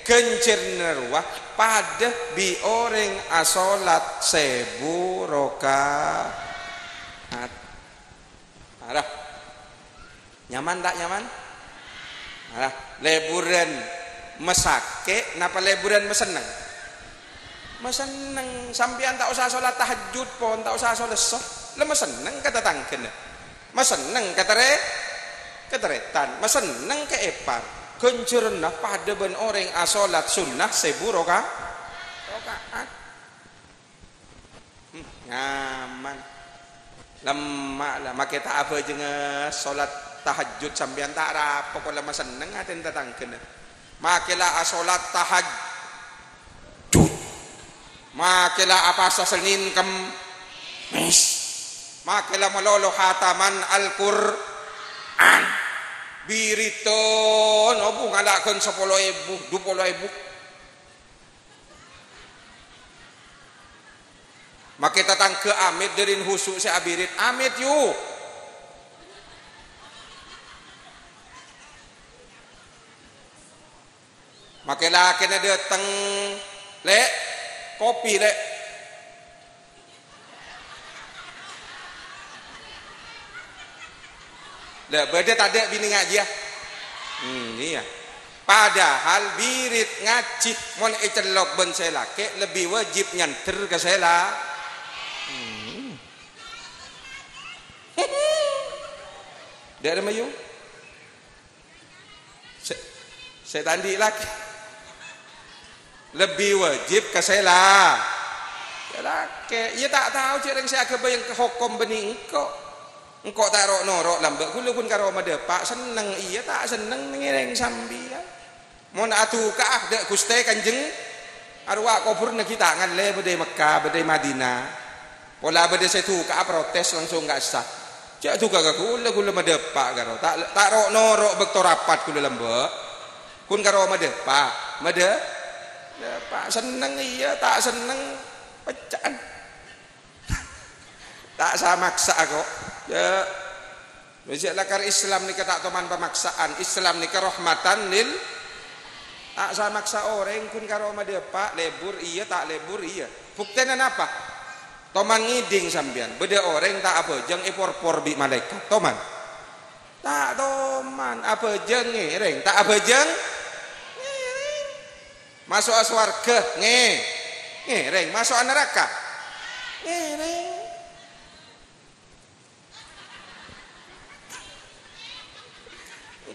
ghânjhârânna rowa padâ bi' orèng asolat sèbu rakaat. Arah. Nyaman ta' nyaman? Arah. Leburan masakè', napa leburan masenneng? Masenneng. Sampèyan ta' osa solat tahajjud pon, ta' osa solat esso. La masenneng ka tatangghâna. Masenneng ka tarè-, ka tarètan. Masenneng ka èpar. Ghânjhârânna padâ bân orèng asolat sunnah sèbu roka-, rakaat. Hmm, nyaman. Lemma' la, make ta' abhâjânga solat tahajjud sampèyan ta' rapo, pola masenneng atèna tatangghâna. Make la asolat tahajjud. Make la apasa Senin Kemis. Make la malolo khataman Al-Qur'an. Biriton, obu ngala' ghân sapolo èbu, dupolo èbu. Make tatangghâ amèt dâri husu' sè abirit. Amèt, yu. Make lakèna dâteng, "Lè', kopi, Lè'." La, bâdâ tadâ' binè ngajhiyâ? Hmm, iyâ. Padahal birit ngajhi mon ècellok bân sè lakè' lebbi wajib nyandher ka sè la-, hmm. Dâ' remma, yu? Sè, sè ta' andi' lakè'. Lebbi wajib ka sè la-, sè lakè'. Iyâ ta' tao jhâ' rèng sè aghâbây hokom bânnè engko'. Engko' ta' ro'-noro' lambâ', ghulâ ghun karo madâpa', senneng iyâ ta' senneng ngèrèng sampèyan. Mon aduka'a dâ' Ghustè Kanjeng, arowa koburna ghi' ta' ngallè bâdâ è Mekka, bâdâ è Madinah. Pola bâdâ sè duka'a protes langsung ka'issa'. Jhâ' duka ka ghulâ, ghulâ madâpa' karo. Ta', ta' ro'-noro' bâkto rapat ghulâ lambâ'. Ghun karo madâpa', madâ-, dâpa'. Senneng iyâ, ta' senneng pecca'an. Ta' sa-maksa'a ko'. Jhâ'. Jhâ' lakar Islam nèka ta' toman pamaksaan. Islam nèka rahmatan lil, ta' sa-maksa orèng ghun karo madâpa', lebur iyâ, ta' lebur iyâ. Buktèna napa? Toman ngèdhing sampèyan, bâdâ orèng ta' abhâjâng èporpor bi' malaèkat. Toman? Ta' toman. Abhâjâng ngèrèng, ta' abhâjâng ngèrèng. Maso'a sowarghâ, ngè-, ngèrèng. Maso'a naraka, ngèrèng.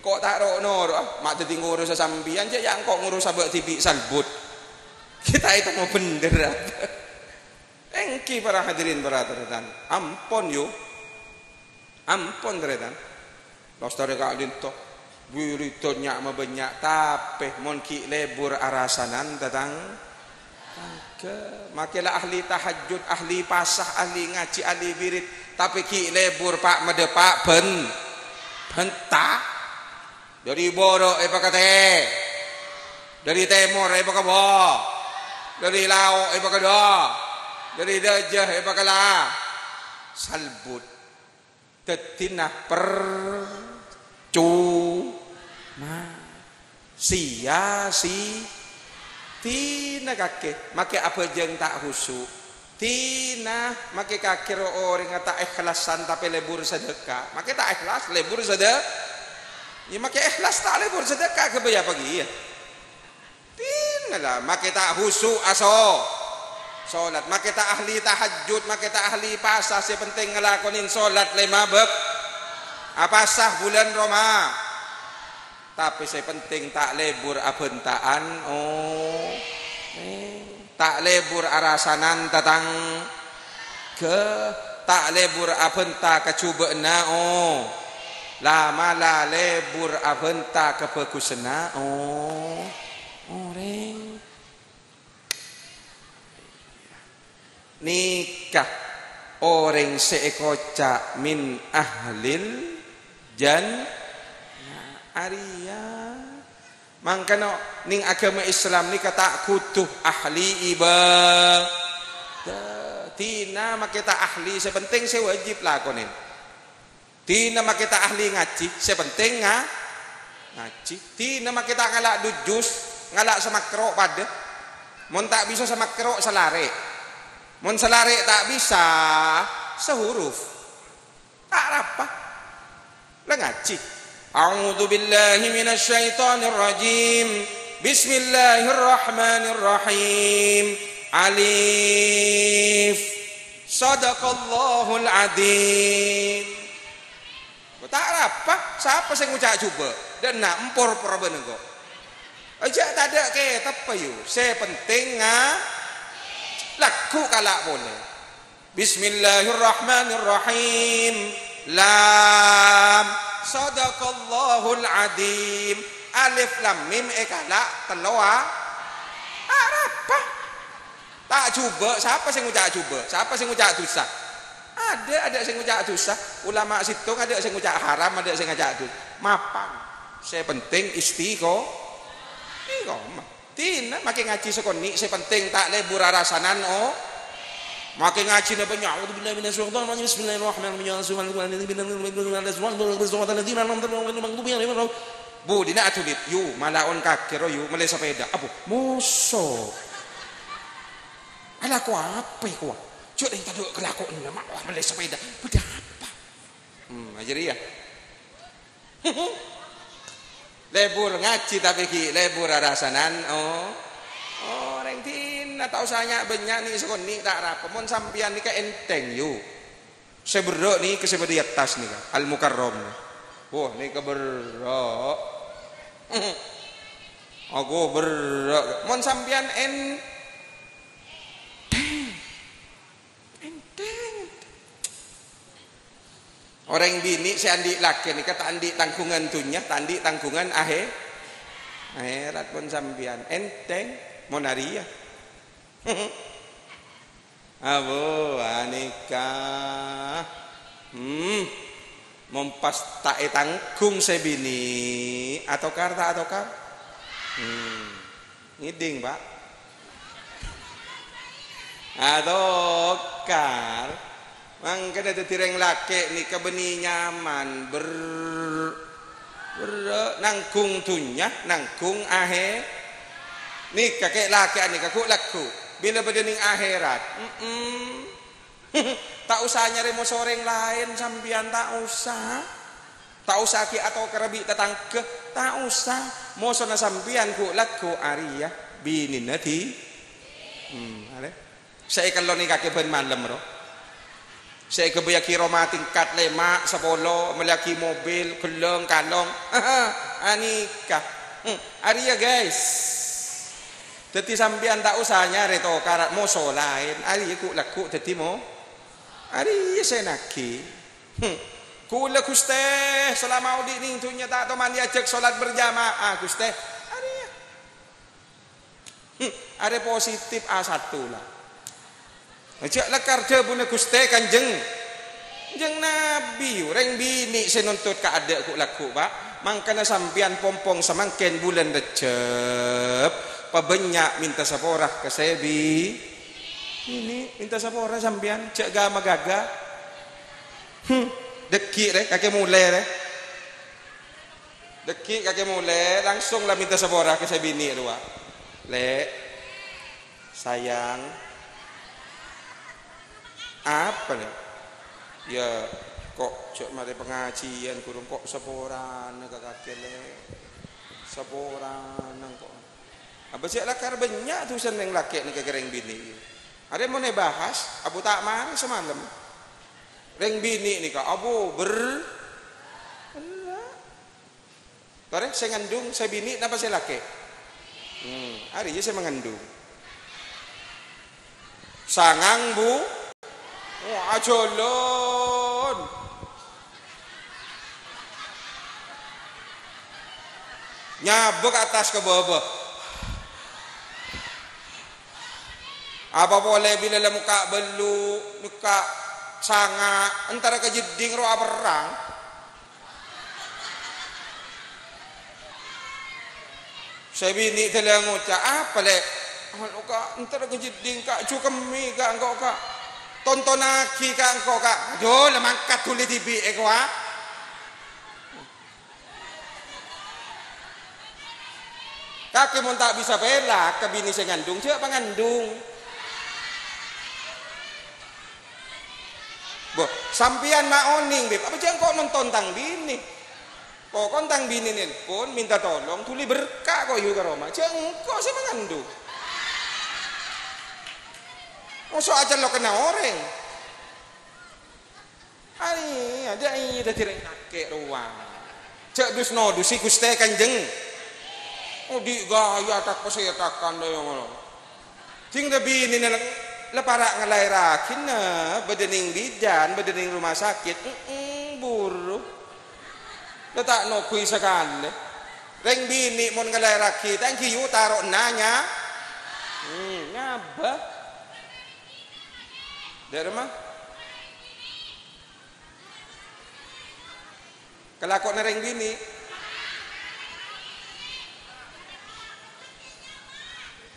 Engko' ta' ro'-noro', ah, ma' dhâddhi ngoros sampèyan, jhâ' yâ engko' ngoros abâ' dhibi' salbut. Kita itu mau bender apa? Èngghi para hadirin, para tarètan. Ampon, yu. Ampon, tarètan. Lostarè ka'dinto. Wirida nya' mabânnya', tapè mon ghi' lebur arasanan, tatang-, tangghâ. Make la ahli tahajjud, ahli pasa, ahli ngajhi, ahli wirid, tapè ghi' lebur, pa', madâpa' bân-, bânta. Dâri bârâ' èpakatè, dâri tèmor èpakabâ, dâri lao' èpakadâ, dâri dâjâ èpakala. Salbut. Dhâddhina percuma. Sia-si-, dhina kakè, make abhâjâng ta' husu'. Dhina make kakè ro-, orèngnga ta' èhlasân tapè lebur sadâka. Make ta' èhlas lebur sadâ-, yâ make èhlas ta' lebur sadâka, ghâbây apa kèya? Dhina la, make ta' husu' aso-, Salat, make ta' ahli tahajjud, make ta' ahli pasa, sè penting ngalakonin salat lèma bâk. Apasa bulân Roma. Tapè sè penting ta' lebur abhânta'an, oh. Eh, ta' lebur arasanan tatangghâ, ta' lebur abhânta ka jhubâ'na, oh. La mala lebur abhânta kabhâghusânna, oh. Orèng. Nèka orèng sè èkoca' min ahlil jan-, arèya. Mangkana nèng aghâma Islam nèka ta' kodhu ahli ibadah. Dina make ta' ahli, sè penting sè wajib lakonè. Dina make ta' ahli ngajhi, sè penting nga-, ngajhi. Dina make ta' ngala' du jus, ngala' samakro' padâ. Mon ta' bisa samakro', salarè'. Mon salarè' ta' bisa, sahuruf. Ta' arapa. La ngajhi. A'udzubillahi minasyaitonirrajim. Bismillahirrahmanirrahim. Alif. Shadaqallahul adzim. Kok ta' arapa? Sapa sè ngoca' jhubâ'? Dâ'enna' empor-por bân engko'. Ajâ' tadâ' kètabbhâ, yu. Sè penting nga-, lagghu' kala' polè. Bismillahirrahmanirrahim. Lam. Shadaqallahul adzim. Alif lam mim èkala' tello a-, arapa? Ta' jhubâ', sapa sè ngoca' jhubâ'? Sapa sè ngoca' dhusa? Adâ', adâ' sè ngoca' dhusa. Ulama sèttong adâ' sè ngoca' haram, adâ' sè ngoca' dhusa. Mapan. Sè penting istiqo-, istiqomah. Dina make ngajhi sakonè', sè penting ta' lebur arasanan, oh. Make ngajhina bânnya'. A'udzubillahi minasyaitonirrajim. Bismillahirrahmanirrahim. Budina adulip, yu, malaon kakè ro, yu, mellè sapèda. Apo? Moso. Alako apa kowa? Jhâ' rèng tadâ' kalakowanna, ma' mellè sapèda. Bâdâ apa? Hmm, ajâriyâ. Lebur ngajhi tapè ghi' lebur arasanan, oh. Oh, rèng dina ta' osa nya'-bânnya' nè' sakonè' ta' arapa. Mon sampèyan nèka ènthèng, yu. Sè berrâ' nèka sè bâdâ è attas nèka, Al-Mukarram. Wah, nèka berrâ'. Aku berrâ'. Mon sampèyan ènthèng. Ènthèng. Orèng binè' sè andi' lakè nèka ta' andi' tangghungan dhunnya, ta' andi' tangghungan ahè-, ahèrat. Mon sampèyan ènthèng, mon arèya. Abu, anèka. Hmm. Mon pas ta' ètangghung sè binè', atokar ta' atokar? Hmm. Ngèdhing, Pak? Atokar. Mangkana dhâddhi rèng lakè' nèka bânnè nyaman, ber-, berrâ', nangghung dhunnya, nangghung ahè-, nèka kè' lakè'an nèka ghu'-lagghu'. Bilâ bâdâ nèng ahèrat. Mm-mm. Ta' osa nyarè moso orèng laèn sampèyan, ta' osa. Ta' osa ghi' atokara bi' tatangghâ, ta' osa. Mosona sampèyan ghu'-lagghu' arèya binèna dhi-, hmm, arè. Sè èkellonè kakè bân malem, ro. Sè èghâbâyyaghi roma tingkat lèma', sapolo, mellèyaghi mobil, ghellâng, kalong. Anèka. Hmm, arèya, guys. Dhâddhi sampèyan ta' osa nyarè tokara moso laèn. Arèya ghu'-lagghu' dhâddhi mo-, arèya sè naghi. Hmm. Kaulâ, Ghustè, salama odi' nèng dhunnya ta' toman èajhâk solat berjamaah, Ghustè. Arèya. Hmm. Arè positif A satu la. Jhâ' lakar dhâbuna Ghustè Kanjeng, Kanjeng Nabbhi, yu, rèng binè' sè nontot kaadâ' ghu'-lagghu', Pak. Mangkana sampèyan pompong samangkèn bulân Rejjhep, pabânnya' mènta sapora ka sè bi-, binè', mènta sapora sampèyan, jhâ' ghâ-magâghâ. Hmm, dhâggi' rè, kakè molè rè. Dhâggi' kakè molè, langsung la mènta sapora ka sè binè' rowa. Lè', sayang. Apa, Lè'? Yâ, kok jhâ' marè pangajiân, ghurung, kok saporana ka kakè, Lè'? Saporana kok. Apa jhâ' lakar bânnya' dhusana rèng lakè' nèka ka rèng binè'. Arè mon èbahas, abu ta' marè samalem. Rèng binè' nèka abu ber-, ella. Torè, sè ngandung, sè binè' napa sè lakè'? Hmm, arèya sè mangandung. Sangang, Bu. Oh, ajhâlân. Nyabâ ka attas ka bâbâ. Apa polè bilâ la mokka' bâllu', mokka' sanga', entara ka jeddhing rowa aperrang. Sè binè' dâlâ ngoca', "Apa, Lè'?" "Anu, Ka', entara ka jeddhing, Ka', jhukemmè, Ka', engko', Ka'. Tontonnaghi, Ka', engko', Ka'." "Adhu, la mangkat dhuli dhibi', è, kowa." Kakè mon ta' bisa pèlak ka binè sè ngandung, jhâ' pangandung. Bo, sampèyan ma' onèng, Bib, apa jhâ' engko' nonton tang binè? Pokon tang binè nelpon, minta tolong, dhuli berka' ko' yu ka roma. Jhâ' engko' sè mangandung. Moso acellokanna orèng. Ai, adâ' iyâ dhâddhi rèng lakè' rowa. Jhâ' dus-nodusè Ghustè Kanjeng. Odi' ghâjâ tak-pasètakan dâ' iyâ ngono. Jhing dhâ' binèna la para' ngalaèrraghina, bâdâ nèng bidan, bâdâ nèng rumah sakit. Heeh, buru. La ta' noghuy sakalè. Rèng binè' mon ngalaèrraghi, ta' ènggi yu taro'na nya-, hmm, nyabâ. Dâ' remma? Kalakowanna rèng binè'.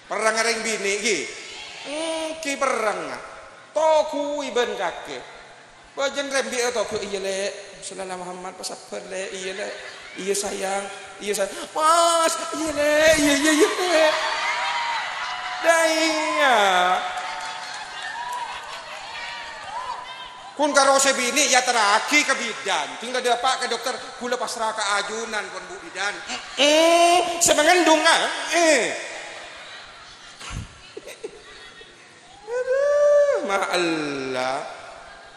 Perrangnga rèng binè' ghi. Ènggi perrangnga. Toghuwi bân kakè. Bâjâng rèmbi'â toghu', "Iyâ, Lè'. Sallallahu Muhammad, pasabbhâr, Lè'. Iyâ, Lè'. Iyâ, sayang. Iyâ, sayang. Mas. Iyâ, Lè'. Iyâ, iyâ, iyâ, Lè'." Dâ' iyâ. Kun karo sè binè' èyaterraghi ka bidan. Tinggal dâpa' ka dokter, "Kaulâ pasra ka ajunan, pon, Bu, bidan." Heeh, sè mangandung, ah. Eh. Adhu, ma Allah.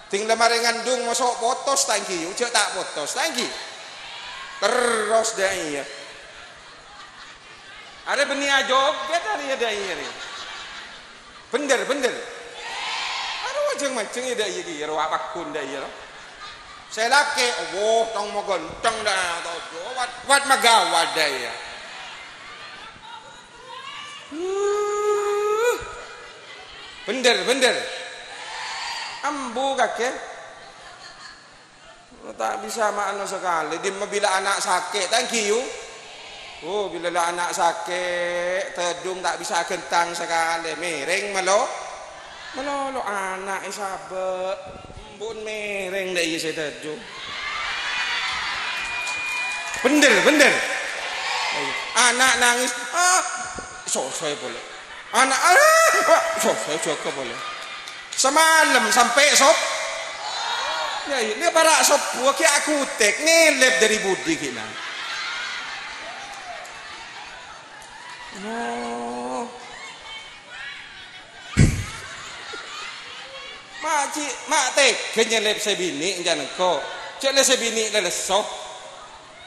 Ting la marè ngandung moso' potos ta' ènggi, yu, jhâ' ta' potos ta' ènggi. Terros dâ' iyâ. Arè bânnè ajogghèt arè iyâ dâ' iyâ rè. Bhender, bhender. Aro ajhâng-majhâng iyâ dâ' iyâ ghi, aro apakun dâ' iyâ ro. Sè lakè', woh, tong maghânteng dâ' iyâ, tojo, wat, wat maghâwât dâ' iyâ. Wuh. Bhender, bhender. Ambu kakè. Ta' bisa ma'ana sakalè. Dimma bilâ ana' sakè', ta' ènggi, yu? Oh, bilâ la ana' sakè', tèdung ta' bisa aghântang sakalè. Mèrèng malo-, malolo, ana'è sabâ'. Ampon mèrèng dâ' iyâ sè tèdung. Bhender, bhender. Ana' nangès, ah, sosoè polè. Ana', ah, ah, sosoè jhughân polè. Samalem sampè' sob-, yâ, iyâ, para' sobbhu ghi' aghutèk, ngelep dâri budi ghi' na. Oh. Ma' ji-, ma' tegghâ nyelep sè binè' ènggi engko'. Jhâ' lè sè binè' lè lesso.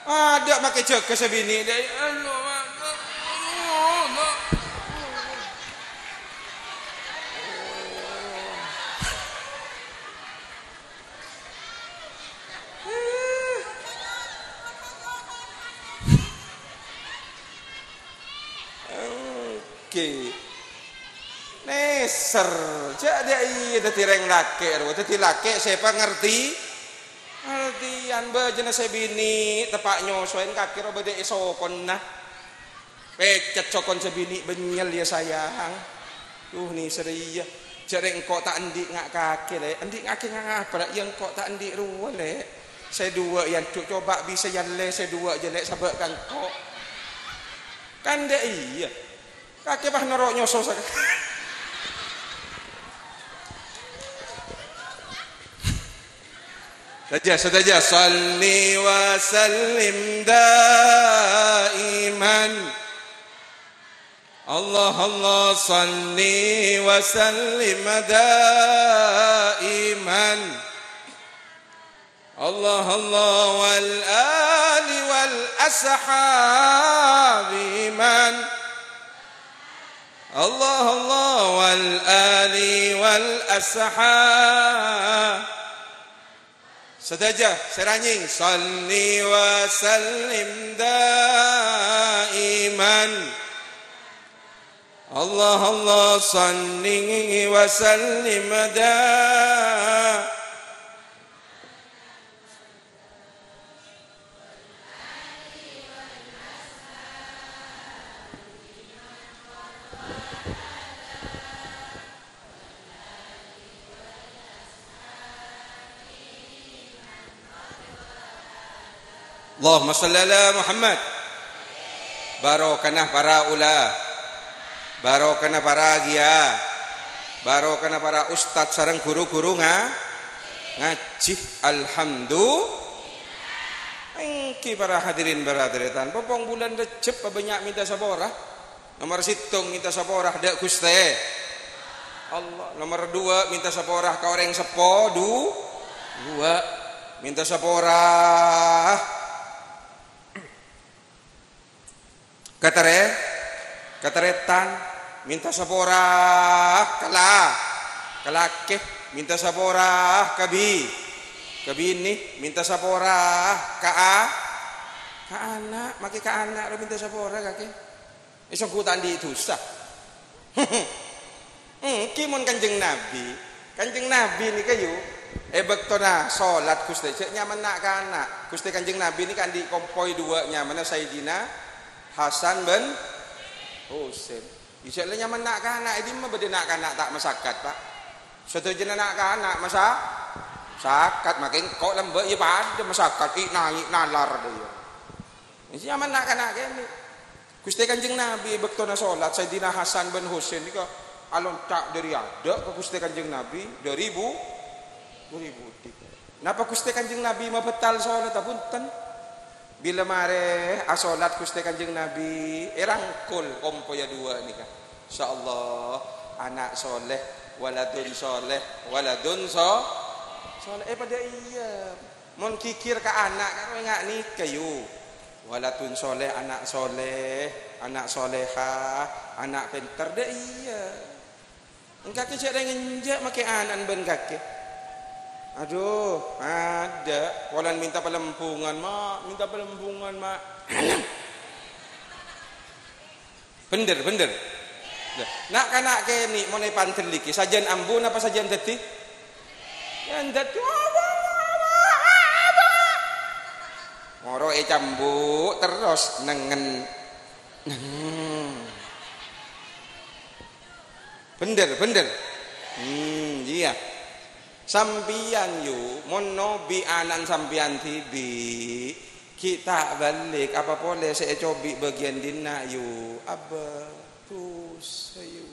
Adâ' makè jâgâ sè binè', dâ-, Ènggi. Nèser. Jhâ' dâ' iyâ dhâddhi rèng lakè' rowa. Dhâddhi lakè' sè pangartè-, ngartèyan bâjâna sè binè', teppa' nyosoèn kakè rowa bâdâ è sokonna. Pèccet sokon sè binè' bânnyel, yâ, sayang. Duh, nèser iyâ. Jhâ' rè engko' ta' andi' nga' kakè, Lè'. Andi' nga' kakè nga' apa, Lè'? Yâ, engko' ta' andi' rowa, Lè'. Sè duwâ' yâ, Cuk, coba bisa yâ, Lè', sè duwâ' jâ, Lè', sabâ' ka engko'. Kan dâ' iyâ. Kakè pas noro' nyoso saka-, sadhâjâ, sadhâjâ. Shalli wa sallim daiman. اللهم صل وسلم دائما. اللهم والآل والأصحاب من. اللهم والآل والأصحاب. Sadhâjâ sè rajin, shalli wa sallim daiman. Allahumma shalli wa sallim da-, Allahumma shalli ala Muhammad. Barokana para ula-, barokana para kiya, barokana para ustad sareng guru-guru nga-, ngajhi. Alhamdulillah. Èngghi para hadirin, para hadirat, pongpong bulân Rejjhep bânnya' mènta sapora. Nomer sèttong, mènta sapora dâ' Ghustè Allah. Nomer duwâ', mènta sapora ka orèng seppo du-, duwâ'. Mènta sapora ka tarè-, ka tarètan. Mènta sapora ka la-, ka lakè. Mènta sapora ka bi-, ka binè. Mènta sapora ka a-, ka ana'. Makè ka ana' rowa mènta sapora kakè. Èsongghu ta' andi' dhusa. Èngghi mon Kanjeng Nabi. Kanjeng Nabi nèka, yu, è bâktona sholat, Ghustè, jhâ' nyamana na'-kana'. Ghustè Kanjeng Nabi nèka andi' kompoy duwâ' nyamana, Sayyidina Hasan bân Husain. Jhâ' la nyamana na'-kana', è dimma bâdâ na'-kana' ta' masakat, Pak? Sadhâjâna na'-kana' masa-, masakat, makè engko' lambâ' iyâ padâ masakat, i'-, naè' nalar dâ' iyâ. Iyâ, nyamana na'-kana' kènè'. Ghustè Kanjeng Nabi è bâktona sholat, Sayyidina Hasan bân Husain nèka alonca' dâri adâ' ka Ghustè Kanjeng Nabi, dâri bu-, dâri budi. Napa Ghustè Kanjeng Nabi mabâtal sholat? Bhunten. Bilâ marè asholat Ghustè Kanjeng Nabi, èrangkol kompoyya duwâ' nèka. Insyaallah, ana' sholeh, waladun sholeh, waladun so-, sholeh. Eh, padâ iyâ. Mon ghighir ka ana' karo ènga' nèka, yu. Waladun sholeh, ana' sholeh, ana' sholehah, ana' pènter, dâ' iyâ. Engkakè jhâ' rèng enjâ' makè ana'na bân kakè. Adhu, adâ', polana mènta palembungan, Ma', mènta palembungan, Ma'. Bhender, bhender. Lah, na'-kana' kènè' mon èpandhelligi, sajân ambu napa sajân dhâddhi? Yâ, dhâddhi. Moro ècambuk terros nengngen. Neng. Bhender, bhender. Hmm, iyâ. Sampèyan, yu, mon nobi' ana'na sampèyan dhibi', ghi' ta' bâlik, apa polè sè ècobi' bâgiyân dinna', yu. Abbâ, dhusa, yu.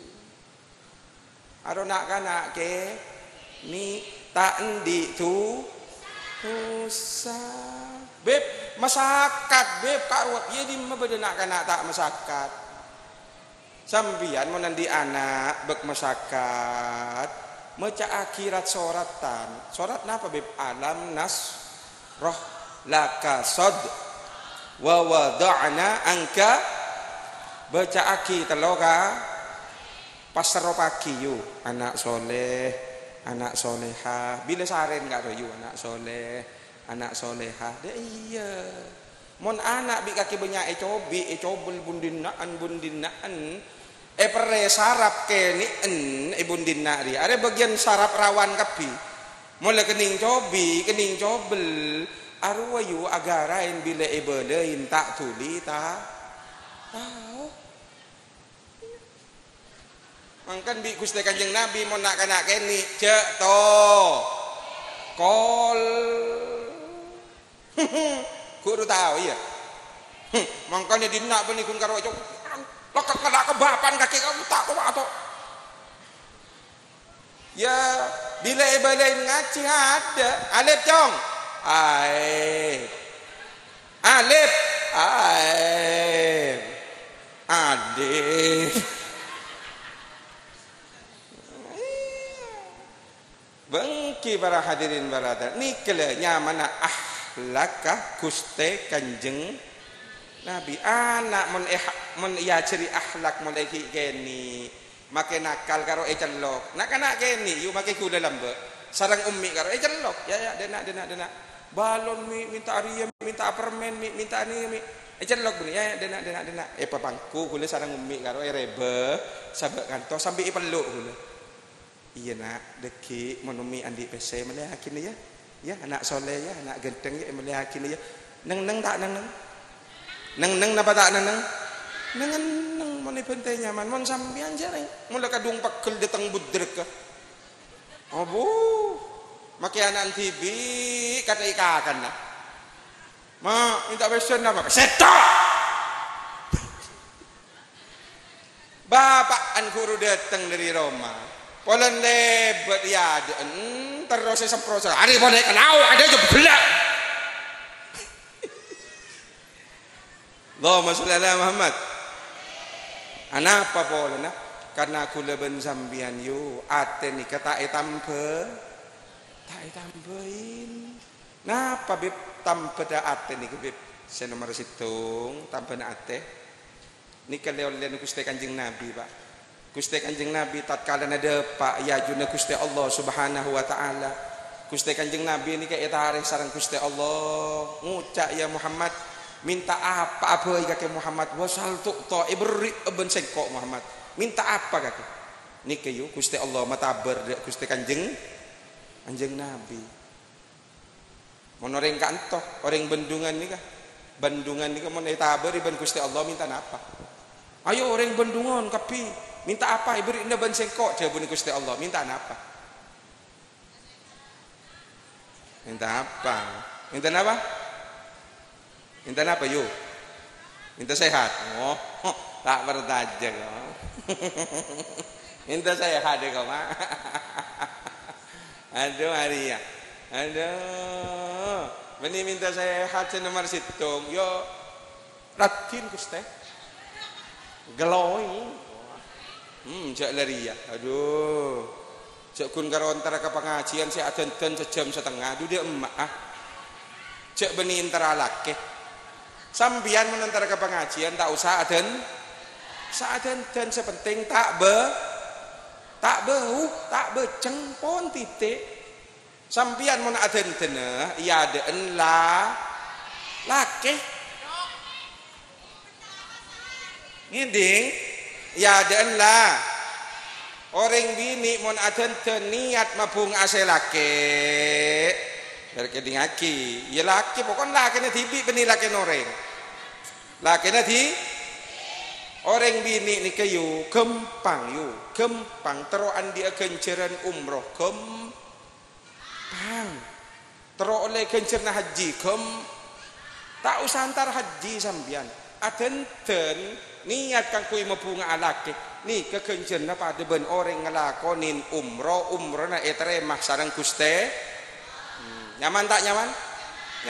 Aro na'-kana' kènè' ta' andi' du-, dhusa. Bib, masakat, Bib, ka' rowa. Iyâ, dimma bâdâ na'-kana' ta' masakat? Sampèyan mon andi' ana' bâk masakat, maca'aghi rat-soratan. Sorat napa, Bib? Alam nasyrah laka sad-, wa wada'na anka. Bâca'aghi tello ka-, pas serropaghi, yu, ana' sholeh, ana' sholehah. Bilâ sarèn karo, yu, ana' sholeh, ana' sholehah. Dâ' iyâ. Mon ana' bi' kakè bânnya' ècobi', ècobel bun-dinna'an, bun-dinna'an, èperrè sarap kènè'en è bun-dinna' rèya. Arèya bâgiyân sarap rawan kabbhi. Mon la kennèng cobi', kennèng cobel, arowa, yu, aghârâèn bilâ èbâlâi ta' dhuli ta-, tao. Mangkana bi' Ghustè Kanjeng Nabi mon na'-kana' kènè', jhâ' to-, kol. Guru tao, iyâ. Mangkana dinna' bânnè ghun karo cong. Lekka' kala' ka bapa'na kakè kamu ta' towa to. Yâ, bilâ èbâlâi ngajhi, adâ'. Alif, cong. Ae. Alif. Ae. Alif. Bengki para hadirin barokat, nèka la nyamana akhlak ka Ghustè Kanjeng Nabi. Ana' mon èha-, mon èajhâri akhlak mon èghi' kènè', makè nakal karo ècellok. Na'-kana' kènè', yu, makè ghulâ lambâ'. Sareng ummi' karo ècellok. "Ya, ya, dâna', dâna', dâna'. Balon, Mi', mènta'a rèya, mènta'a permen, Mi', mènta'a nè, Mi'." Ècellok, bânnè. "Ya, ya, dâna', dâna', dâna'." Èpapangku ghulâ sareng ummi' karo èrèbâ, sabâ' kantos sambi èpello' ghulâ. "Iyâ, Na', dhâggi' mon ummi' andi' pèssè, mellèyaghina, ya. Ya, ana' soleh, ya, ana' ghântheng, ya, mellèyaghina, ya." Neng-enneng ta' neng-enneng? Neng-enneng napa ta' neng-enneng? Neng-enneng, mon èbhânta nyaman. Mon sampèyan jârèng, mola kadhung pegghel dâteng budrek, ka. Abu, makè ana' dhibi' kadhâ' èkakan, na. "Ma', mènta pèssè napa?" "Sèttong!" Bapa'na ghuru dâteng dâri roma. Polana lèbât è adâ'ân, terros èsemprot. "Arè polè ka lao', adâ' jhâ' ghellâ'." Allahumma sholli ala Muhammad. Anapa polana? Karna ghulâ bân sampèyan, yu, atè nèka ta' ètambâ, ta' ètambâi. Napa, Bib, tambâdhâ atè nèka, Bib? Sè nomer sèttong, tambâna atè. Nèka lè-ollèna Ghustè Kanjeng Nabi, Pa'. Ghustè Kanjeng Nabi tatkala nadâpa' è ajunna Ghustè Allah Subhanahu wa Ta'ala. Ghustè Kanjeng Nabi nèka ètarè sareng Ghustè Allah, ngoca', "Ya Muhammad, mènta apa'a bhâi kakè Muhammad, wasal tu'ta, èberri' bân sèngko' Muhammad. Mènta apa kakè?" Nèka, yu, Ghustè Allah matabâr dâ' Ghustè Kanjeng, Kanjeng Nabi. Mon orèng ka'anto, orèng Bendungan nèka. Bendungan nèka mon ètabâri bân Ghustè Allah, mènta napa? "Ayo, orèng Bendungan kabbhi, mènta apa èberri'na bân sèngko'?" Jâwâbbhâ Ghustè Allah, "Mènta napa?" Mènta apa? Mènta napa? Mènta napa, yu? Mènta sehat. Oh, ta' parcajâ, kok. Mènta sehat, ya, kok, Ma'. Adhu, arèya. Adhu. Bânnè mènta sehat sè nomer sèttong. Yo, raddhin, Ghustè. Glowing. Hmm, jhâ' la rèya. Adhu. Jhâ' ghun karo entara ka pangajiân sè adhândhân sajhâm satengnga. Adhu, dâ' emma'a. Jhâ' bânnè entara lakè. Sampèyan mon entara ka pangajiân, ta' osa adhân-, sa adhândhân, sè pentèng ta' bâ-, ta' bâu, ta' bâceng, pon titik. Sampèyan mon adhândhâna, è adâ'ân la-, lakè. Ngèdhing, è adâ'ân la-, orèng binè' mon adhândhân niyat mabhunga'a sè lakè. Bâr kèdhingngaghi, iyâ lakè, pokokna lakèna dhibi' bânnè lakèna orèng. Lakèna dhi-, orèng binè' nèka, yu, ghâmpang, yu, ghâmpang terro andi'â ghânjhârân umroh, ghâm-, Pang. Terro ollè ghânjhârânna hajji, ghâm-, ta' osa entar hajji sampèyan. Adhândhân niyat kaangghuy mabhunga'a lakè. Nèka ghânjhârânna padâ bân orèng ngalakonè umroh, umrohna ètarèma sareng Ghustè. Hmm, nyaman ta' nyaman?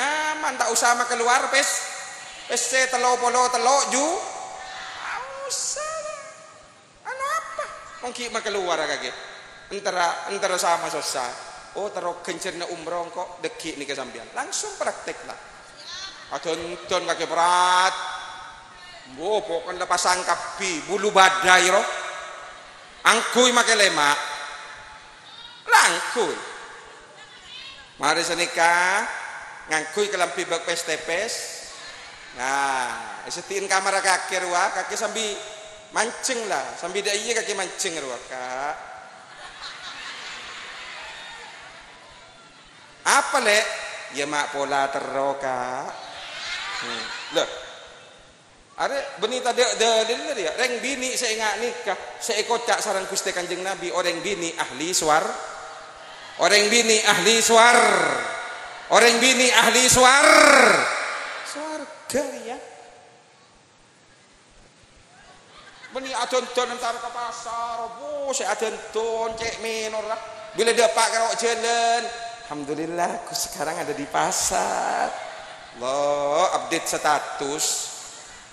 Nyaman, ta' osa makalowar pès-, pèssè tello polo tello' ju-, ta' osa. Anu apa? Wong ghi' makalowar kakè. Entara, entara sama sossa. Oh, terro ghânjhârânna umroh engko' dhâggi' nèka sampèyan. Langsung praktek la. Adhândhân kakè brat. Mbo, pokokna la pasang kabbhi, bulu badai ro. Angghuy makè lèma'. La angghuy. Marè sanèka, ngangghuy kalambhi bâk pès-tèpès. Nah, èseddhi'in kamarra kakè rowa, kakè sambi manjheng la, sambi dâ' iyâ kakè manjheng rowa, Ka'. Apa, Lè'? Iyâ ma' pola terro, Ka'. Hmm. Lho. Arè' bânnè tadâ' dalilla rèya. Rèng binè' sè enga' nèka, sè èkoca' sareng Ghustè Kanjeng Nabi, orèng binè' ahli sowar-, orèng binè' ahli sowar-, orèng binè' ahli sowar-, sowarghâ rèya. Bânnè adhândhân entar ka pasar, bu, sè adhândhân cè' mènorra. Bilâ dâpa' ka ro' jhâlân, "Alhamdulillah, aku sekarang ada di pasar." Lo, update status.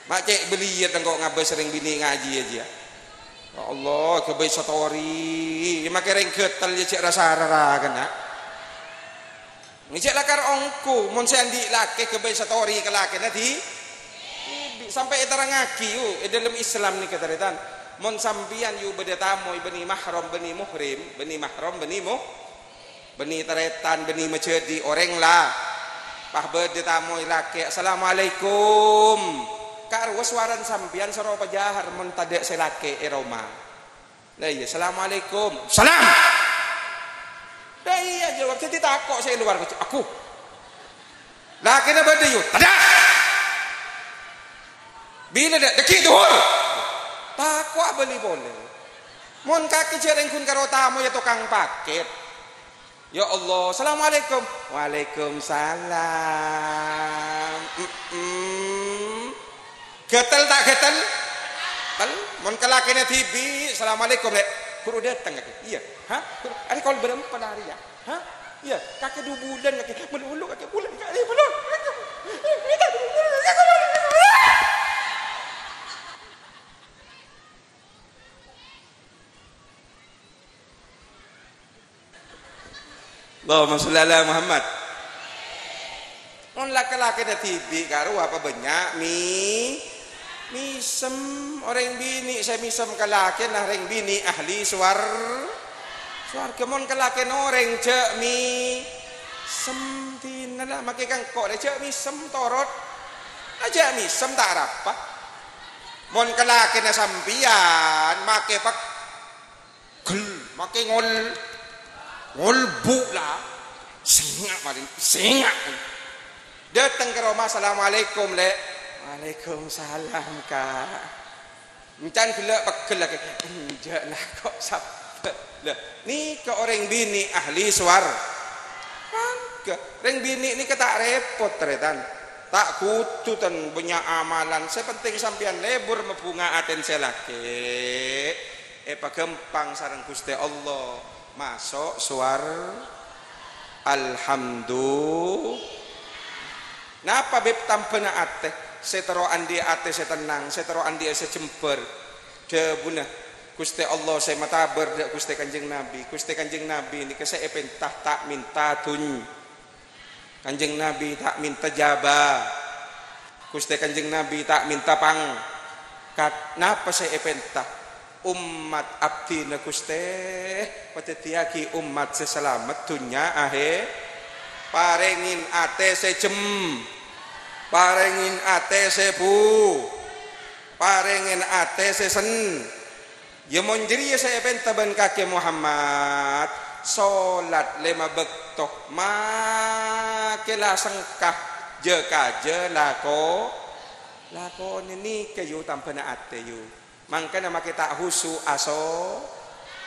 Ma' cè' bâliyâ tengko ngabâs rèng binè' ngajhi, yâ, jiyâ. Ya Allah, ghâbây satori. Makkè rèng ghâtel, yâ, cè' ra-sara ra kèna. Ngèjhâk lakar ongghu, mon sè andi' lakè ghâbây satori ka lakèna di-, dibi'. Sampè' èterrangngaghi, yu, è dhâlem Islam nèka, tarètan. Mon sampèyan, yu, bâdâ tamoy bânnè mahram, bânnè muhrim, bânnè mahram, bânnè mu-, bânnè tarètan, bânnè majhâdhi, orèng la-, pas bâdâ tamoy lakè, "Assalamualaikum." Karowa sowarana sampèyan soro pajâhâr mon tadâ' sè lakè è roma. La iyâ, "Assalamualaikum." "Salam." La iyâ, jawab. Dhâddhi tako' sè è lowar, "Aku." Lakèna bâdâ, yu, "Tadâ'." Bilâ dâ', "Dâgghi' dhuhur." Tako' abâli polè. Mon kakè jhâ' rèng ghun karo tamoy, yâ, tokang pakèt. "Ya Allah, assalamualaikum." "Waalaikumsalam." Mm-mm. Ghâtel ta' ghâtel? Tel, mon ka lakèna dhibi', "Assalamualaikum, Lè'." "Buru dâteng kakè?" "Iyâ." "Hah? Buru, arè kol bârâmpa arè, yâ?" "Hah? Iyâ, kakè du bulân kakè, malolo kakè bulân kakè, eh, malolo." Allahumma sholli ala Muhammad. Mon la-, lakèna dhibi' karowa apa bânnya' mi-, mèsem. Orèng binè' sè mèsem ka lakèna rèng binè' ahli sowar-, sowarghâ. Mon ka lakèna orèng jhâ' mèsem, dinah la makkè kangko' rè jhâ' mèsem torot. Ajâ' mèsem ta' arapa. Mon ka lakèna sampèyan makkè pek-, gel, makkè ngol-, ngolbu' la. Sènga' malèng, sènga'. Dâteng ka roma, "Assalamualaikum, Lè'." "Waalaikumsalam, Ka'." Èncan ghellâ' peggel lagi. "Enjâ' la, ko' sabbhâr." La, nèka orèng binè' ahli sowar-, warghâ. Rèng binè' nèka ta' rèpot, tarètan. Ta' kodhu ten bânnya' amalan. Sè pentèng sampèyan lebur mabhunga atèna sè lakè'. Èpaghâmpang sareng Ghustè Allah, maso' sowar-, Alhamdu-, napa, Bib, tambhâna atè? Sè terro andi' atè sè tennang, sè terro andi'â sè jembhâr. Dhâbuna Ghustè Allah sè matabâr dâ' Ghustè Kanjeng Nabi. Ghustè Kanjeng Nabi nèka sè èpènta ta' mènta dhunnya. Kanjeng Nabi ta' mènta jhâbâ-, Ghustè Kanjeng Nabi ta' mènta pangkat. Napa sè èpènta? Ommat abdhina, Ghustè, padhâddhiyâghi ommat sè salamet dhunnya ahè-, parèngè atè sè jem-, parèngè atè sè bu-, parèngè atè sè sen-, Yâ, mon jârèya sè èpènta bân kakè Muhammad, solat lèma bâkto, makkè la sengka, jâ-kajâ lako-, lakonè nèka, yu, tambhâna atè, yu. Mangkana makkè ta' husu' aso-,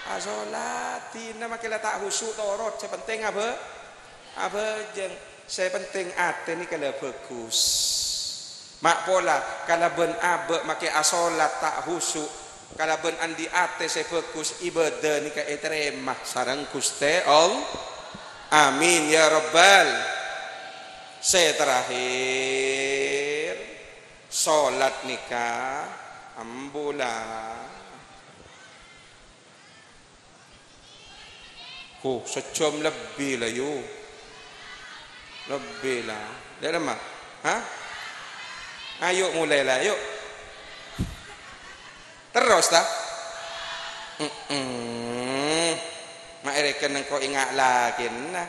asolat. Dinah makkè la ta' husu' torot, sè pentèng abâ-, abhâjâng. Sè pentèng atè nèka la bhâghus. Ma' pola, kalabân abâ' makkè asolat ta' husu', kalabân andi' atè sè bhâghus, ibâdâ nèka ètarèma sareng Ghustè All-, amin, ya Rabbal. Sè terakhir, solat nèka ambu la. Huh, sajâm lebbi la, yu. Lebbi la. Lè' lemma? Hah? Ayo, mulai la, ayo. Terros, ta? Mm-mm. Ma' èrèken engko' enga' lakèna.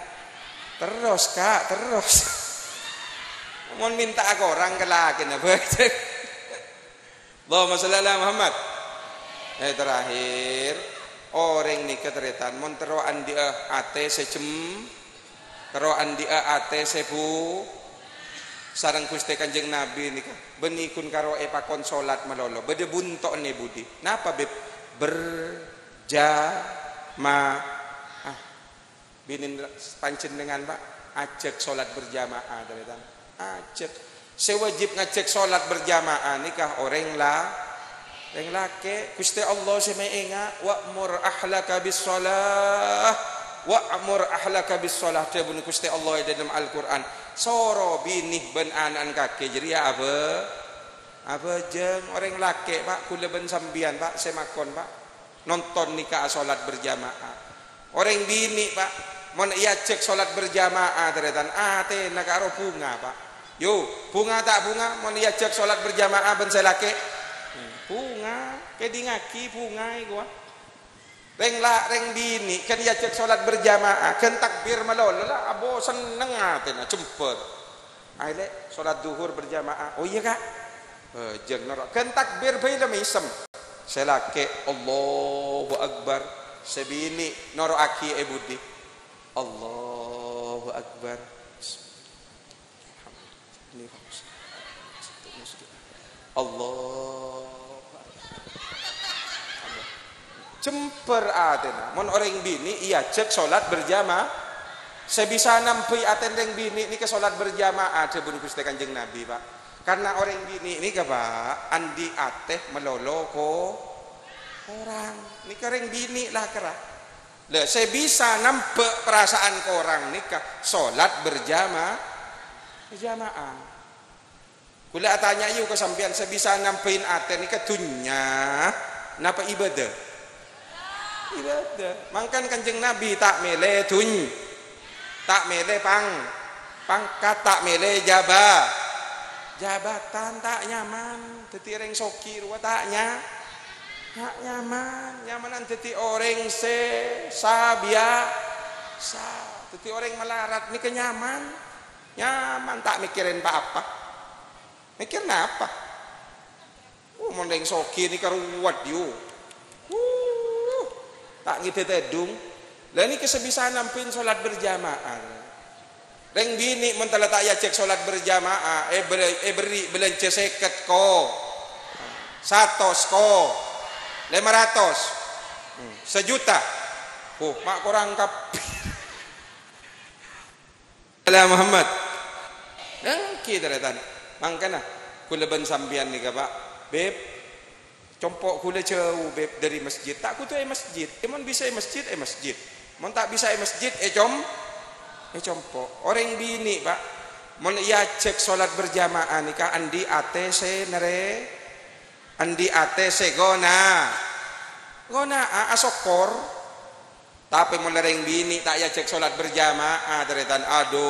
Terros, Ka', terros. Mon mènta'a korang ka lakèna, bâjâ. Allahumma shalli ala Muhammad. Eh, terakhir, orèng nèka tarètan, mon terro andi'â atè sè jem-, terro andi'â atè sè bu-, sareng Ghustè Kanjeng Nabi nèka, bânnè ghun karo èpakon solat malolo, bâdâ bunto'na è budi. Napa, Bib? Berjamaah. Binèn panjhennengngan, Pa', ajhâk solat berjamaah, tarètan. Ajhâk. Sè wajib ngajhâk solat berjamaah nèka orèng la-, orèng lakè'. Ghustè Allah sè maènga', "Wa'mur ahlaka bis-shalah, wa'mur ahlaka bis-shalah," dhâbuna Ghustè Allah è dâlem Al-Qur'an. Soro binè bân ana'na kakè jârèya abâ-, Abhâjâng orèng lakè', Pa', ghulâ bân sampèyan, Pa', sè makon, Pa'. Nonton nika'a sholat berjamaah. Orèng binè', Pa', mon èajhâk sholat berjamaah, tarètan, atèna karo bhunga, Pa'. Yo, bhunga ta' bhunga, mon èajhâk sholat berjamaah bân sè lakè'? Bhunga, kèdingngaghi bhunga èkowa. Rèng la-, rèng binè' kan èajhâk sholat berjamaah, kan takbir malolo la, abo senneng atèna, jembhâr. Ayo, Lè', sholat duhur berjamaah. Oh iyâ, Ka'. Bhâjâng noro'. Kan takbir bhâi la mèsem. Sè lakè', "Allahu Akbar." Sè binè' noro'aghi è budi. "Allahu Akbar." Ini bagus. Allah. Jembhâr atèna. Mon orèng binè' èajhâk sholat berjamaah. Sè bisa nambhâi atèna rèng binè' nèka sholat berjamaah, dhâbuna Ghustè Kanjeng Nabi, Pa'. Karena orèng binè' nèka, Pa', andi' atè malolo ko-, korang. Nèka rèng binè' la kèra. Lah, sè bisa nambhâ' parasaan korang nèka sholat berjama-, berjamaah. Ghulâ atanya, yu, ka sampèyan, sè bisa nambhâi atè nèka dhunnya napa ibadah? Ibadah. Mangkana Kanjeng Nabi ta' mèlè dhun-, ta' mèlè pang-, pangkat, ta' mèlè jaba-, jabatan, ta' nyaman. Dhâddhi orèng soghi rowa ta' nya-, ta' nyaman. Nyamanan dhâddhi orèng sè sabiyasa. Dhâddhi orèng malarat nèka nyaman. Nyaman, ta' mèkkèrè pa-apa. Mèkkèrè napa? Oh, mon rèng soghi nèka ruwet, yu. Uh, ta' ngèdhâ tèdung. Lah nèka sè bisa nambhâi sholat berjamaah. Rèng binè' mon tella ta' èajhâk sholat berjamaah, èbel-, èberri' bâlânjhâ sèket ko. Satos ko. Lèma ratos. Hmm, sajuta. Oh, ma' korang kabbhi. Ala Muhammad. Èngghi, tarètan. Mangkana, ghulâ bân sampèyan nèka, Pa'. Bib, compo' ghulâ jhâu, Bib, dhâri masjid. Ta' kodhu è masjid. È, mon bisa è masjid, è masjid. Mon ta' bisa è masjid, è com-, è compo'. Orèng binè', Pa'. Mon èajhâk sholat berjamaah nèka andi' atè sè nèrè-, andi' atè sè ghuna-, ghuna, a-, asokkor. Tapè mon la rèng binè' ta' èajhâk sholat berjamaah, tarètan, adu.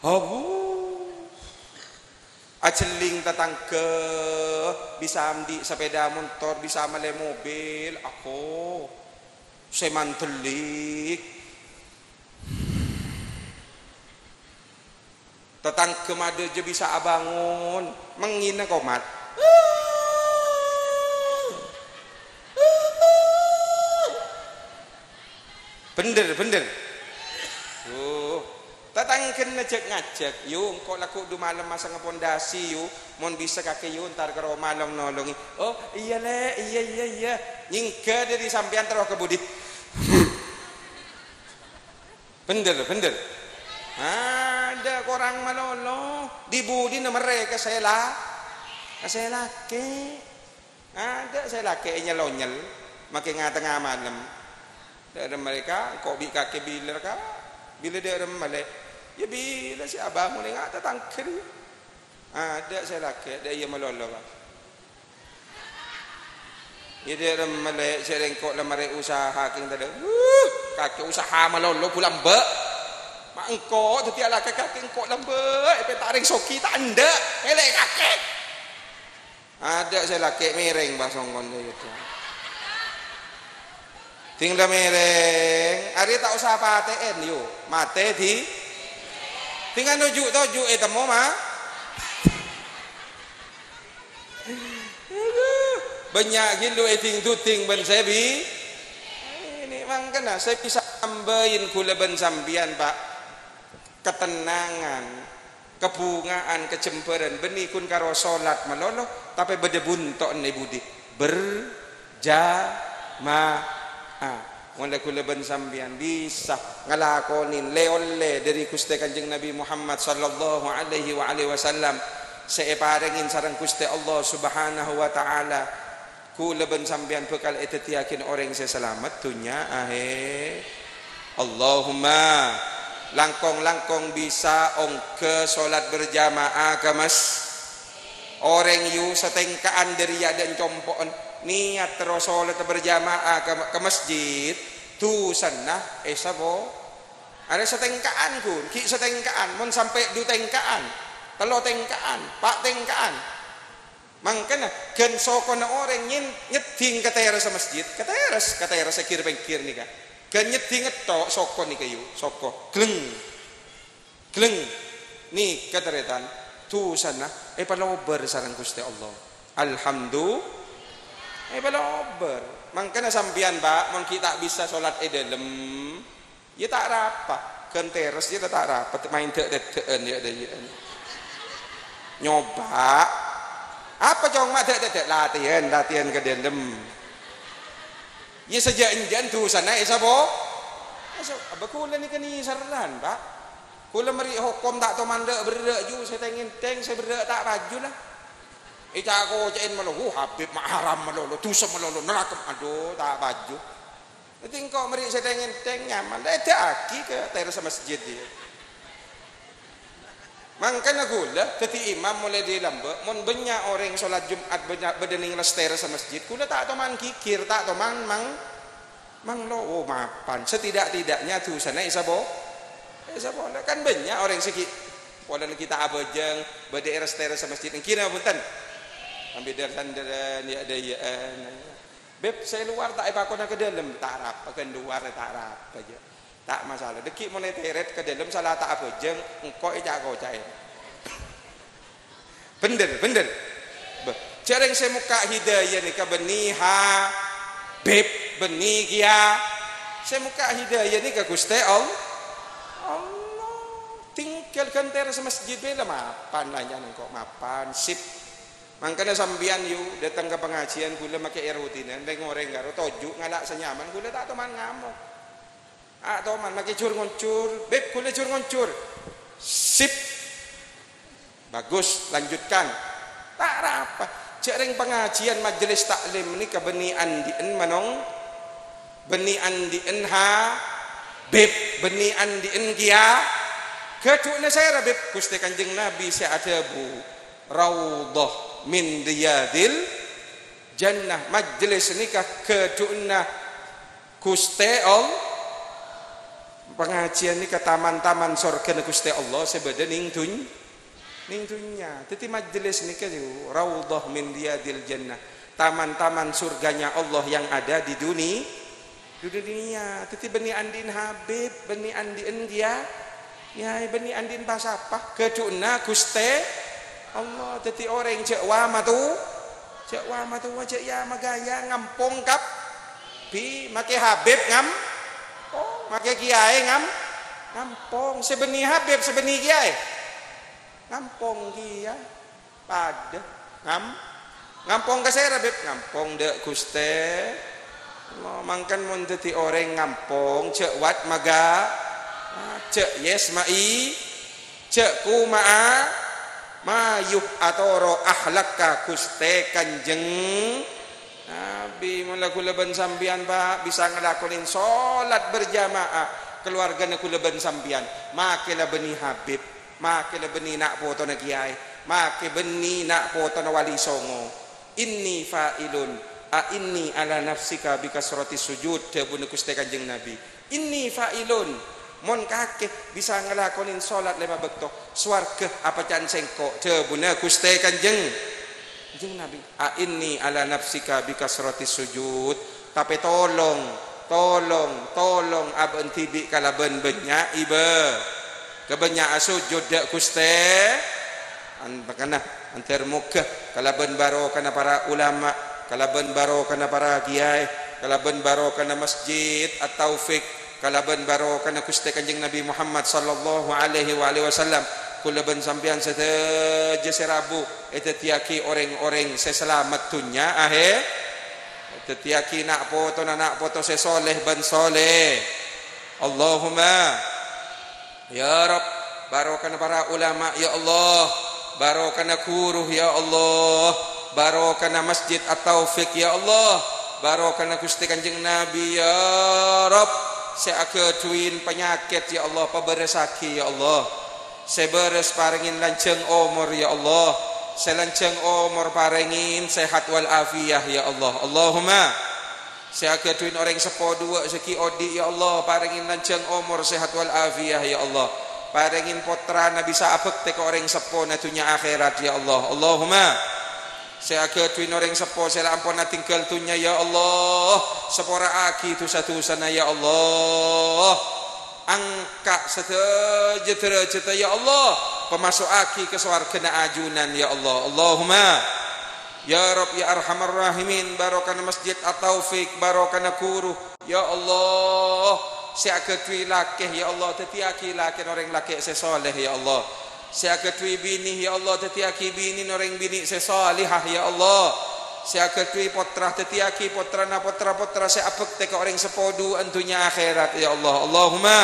Abu. Ajhelling tatangghâ, bisa andi' sapèda montor, bisa mellè mobil, ako. Sè mandhelli. Tatangghâ madâjâ bisa abângon, mèngèna komat. Bhender, bhender. Oh, tatangghâna jhâk-ngajhâk, "Yu, engko' la kodhu malem masangnga pondasi, yu. Mon bisa kakè, yu, entar ka roma long-nolongè." "Oh, iyâ, Lè', iyâ, iyâ, iyâ." Nyèngghâ dhâri sampèyan terro ka budi. Bhender, bhender. Adâ' korang malolo. Di-budina merrè ka sè la-, ka sè lakè'. Adâ' sè lakè' nyel-onyel, makè nga-tengnga malem. Dâ' remma lè ka, engko' bi' kakè bilâ ka. Bilâ dâ' remma lè'? Iyâ bilâ sè abângon è nga' tatangghâ rèya. Adâ' sè lakè', dâ' iyâ malolo, Pak. Iyâ dâ' remma lè', sè rèng engko' la marè usaha kèng tadâ'. Wuh, kakè usaha malolo bulâ embâ'. Ma' engko' dhâddhi alakè kakè engko' la embâ', èpènta' rèng soghi ta' endâ'. Mèlè kakè. Adâ' sè lakè' mèrèng, Pak, songkon dâ' iyâ. Dhing la mèrèng, arè ta' osa patè'èn, yu. Matè dhi-, dhing anoju' toju' ètemmo, ma-, Aduh, bânnya' ghi' lu èdhing-dhudhing bân sè bi-, ini mangkana sè bisa nambâi ghulâ bân sampèyan, Pak. Katennangan, kabhunga'an, kajembhârân, bânnè ghun karo solat malolo, tapè bâdâ bunto'na è budi. Berjamaah. Mon la ghulâ bân sampèyan bisa ngalakonè lè-ollè dhâri Ghustè Kanjeng Nabi Muhammad sallallahu alaihi wa alihi wasallam sè èparèngè sareng Ghustè Allah Subhanahu wa Ta'ala, ghulâ bân sampèyan bhâkal èdhâddhiyâghin orèng sè salamet dhunnya ahè-, Allahumma. Langkong-langkong bisa ongghâ sholat berjamaah ka mes-, orèng yu satèngka'an dâri yâ' dâ' compo'en, niyat terro sholat berjamaah ka, ka masjid, dusana èsapo-, arè satèngka'an, ghun, ghi' satèngka'an, mon sampè' du tèngka'an, tello tèngka'an, pa' tèngka'an. Mangkana, ghân sokona orèng nyen-, nyeddhing ka terassa masjid, ka teras, ka teras èghir-pèngghir nèka. Ghân nyeddhing ètto' soko nèka yu, soko. Gleng. Gleng. Nèka tarètan, dusana èpalobâr sareng Ghustè Allah. Alhamdu-, èpalobâr. Mangkana sampèyan, Pa', mon ghi' ta' bisa sholat è dâlem, iyâ ta' rapa, ghân teras iyâ ta' rapa, maèn dâ'-tèdâ'ân iyâ dâ' iyâ. Nyoba. Apa, Cong, ma' dâ'-tèdâ'? Latèyan, latèyan ka dâlem. Iyâ sajân-jân dusana èsapo-, èso-, abâ kaulâ nèka nèserran, Pa'. Kaulâ mèrè hokom ta' toman dâ' berrâ' ju, sè tèng-èntèng, sè berrâ' ta' paju la. Èca'-koca'èn malolo, "Wuh, Habib ma' haram malolo, dusa malolo, naraka." Adhu, ta' paju. Dhâddhi engko' mèrè sè tèng-èntèng nyaman, la èdâ'aghi ka terassa masjid, iyâ. Mangkana kaulâ dhâddhi imam molaè dâri lambâ', mon bânnya' orèng sholat Jum'at bânnya', bâdâ nèng terassa masjid, kaulâ ta' toman ghighir, ta' toman mang-, manglo, oh, mapan. Setidak-tidaknya dusana èsapo-, èsapolè. Kan bânnya' orèng sè ghi', polana ghi' ta' abhâjâng, bâdâ è terassa masjid, ènggi napa bhunten? Ambi dar-sandaran, yâ'-dâyyâ'ân. "Bib, sè lowar ta' èpakona ka dâlem?" "Ta' rapa, ghân lowar ta' rapa, jâ'. Ta' masalah. Dhâggi' mon ètèrèt ka dâlem, sala ta' abhâjâng, engko' èca'-koca'èn." Bhender, bhender. Bâh, jhâ' rèng sè mokka' hidayah nèka bânnè Habib, bânnè kèya. Sè mokka' hidayah nèka Ghustè All-, Allah. Tinggal ghân terassa masjid bhâi la mapan, la nyang engko' mapan, sip. Mangkana sampèyan, yu, dâteng ka pangajiân, kaulâ makè è rutinan, rèng-orèng karo toju' ngala' sè nyaman, kaulâ ta' toman ngamok. A' toman makè jur-ngonjur, "Bib, kaulâ jur-ngonjur." "Sip. Bagus, lanjutkan." Ta' rapa. Jhâ' rèng pangajiân majelis taklim nèka bânnè andi'en manong-, bânnè andi'en Habib, bânnè andi'en kèya. Ghâdhuwânna sèra, Bib? Ghustè Kanjeng Nabi sè adhâbu, "Raudhah min riyadil jannah." Majelis nèka ghâdhuwânna Ghustè All-, pangajiân nèka taman-taman sorghâna Ghustè Allah sè bâdâ nèng dhun-, nèng dhunnya. Dhâddhi majelis nèka, yu, raudhah min riyadil jannah. Taman-taman surganya Allah yang ada di duni-, di dunia. Dhâddhi bânnè andi'en Habib, bânnè andi'en kèya-, kèyaè, bânnè andi'en pa-sapa, ghâdhuwânna Ghustè Allah. Dhâddhi orèng jhâ' wa-matu-, jhâ' wa-matowa, jhâ' ya-magaya, ngampong kabbhi, makè Habib ngam-, oh, makè kèyaè ngam-, ngampong. Sè bânnè Habib, sè bânnè kèyaè ngampong kèya. Padâ. Ngam-, ngampong ka sèra, Bib? Ngampong dâ' Ghustè. Mo-, mangkèn mon dhâddhi orèng ngampong, jhâ' wat maga-, jhâ' yes ma'i, jhâ' kuma'a, mayu atoro' akhlakka Ghustè Kanjeng Nabi. Mon la ghulâ bân sampèyan, Pa', bisa ngalakonè sholat berjamaah, kaluwargana ghulâ bân sampèyan, makè la bânnè Habib. Makè la bânnè na' potona kèyaè, makè bânnè na' potona Wali Songo. "Inni fa'ilun, a'inni ala nafsika bi kasrati sujud," dhâbuna Ghustè Kanjeng Nabi. "Inni fa'ilun, mon kakè bisa ngalakonè sholat lèma bâkto, sowarghâ apaca'an sèngko'," dhâbuna Ghustè Kanjeng, Kanjeng Nabi. "A'inni ala nafsika bi kasrati sujud." Tapè tolong, tolong, tolong abâ'na dhibi' kalabân bânnya' ibâ-, kabânnya'an sujud dâ' Ghustè. An-, makana, andhâr moghâ kalabân barokana para ulama, kalabân barokana para kèyaè, kalabân barokana Masjid At-Taufik, kalabân barokana Ghustè Kanjeng Nabi Muhammad sallallahu alaihi wa alihi wasallam, ghulâ bân sampèyan sadhâjâ sè rabu èdhâddhiyâghi orèng-orèng sè salamet dhunnya ahè-, èdhâddhiyâghi na' potona na' poto sè soleh bân soleh. Allahumma, ya Rabb, barokana para ulama, ya Allah, barokana ghuru, ya Allah, barokana Masjid At-Taufik, ya Allah, barokana Ghustè Kanjeng Nabi, ya Rabb. Sè aghâdhuwin panyakèt, ya Allah, pabârâssaghi, ya Allah. Sè bârâs parèngin lanjhâng omor, ya Allah. Sè lanjhâng omor parèngin sehat wal afiyah, ya Allah. Allahumma. Sè aghâdhuwin orèng seppo duwâ' sè ghi' odi', ya Allah, parèngin lanjhâng omor, sehat wal afiyah, ya Allah. Parèngin pottrana bisa abhâktè ka orèng seppona dhunnya akhèrat, ya Allah. Allahumma. Sè aghâdhuwin orèng seppo sè la ampon adhingghâl dhunnya, ya Allah, sapora'aghi dhusa-dhusana, ya Allah. Angka' sadhâjâ dârâjhâddhâ, ya Allah, pamaso'aghi ka sowarghâna ajunan, ya Allah. Allahumma. Ya Rabb, ya Arhamar Rahimin, barokana Masjid At-Taufik, barokana ghuru, ya Allah, sè aghâdhuwi lakè, ya Allah, dhâddhiyâghi lakèna orèng lakè' sè soleh, ya Allah. Sè aghâdhuwi binè, ya Allah, dhâddhiyâghi binèna orèng binè' sè salihah, ya Allah. Sè aghâdhuwi pottra, dhâddhiyâghi pottrana pottra-pottra sè abhâktè ka orèng seppo duwâ'ân dhunnya akhèrat, ya Allah. Allahumma.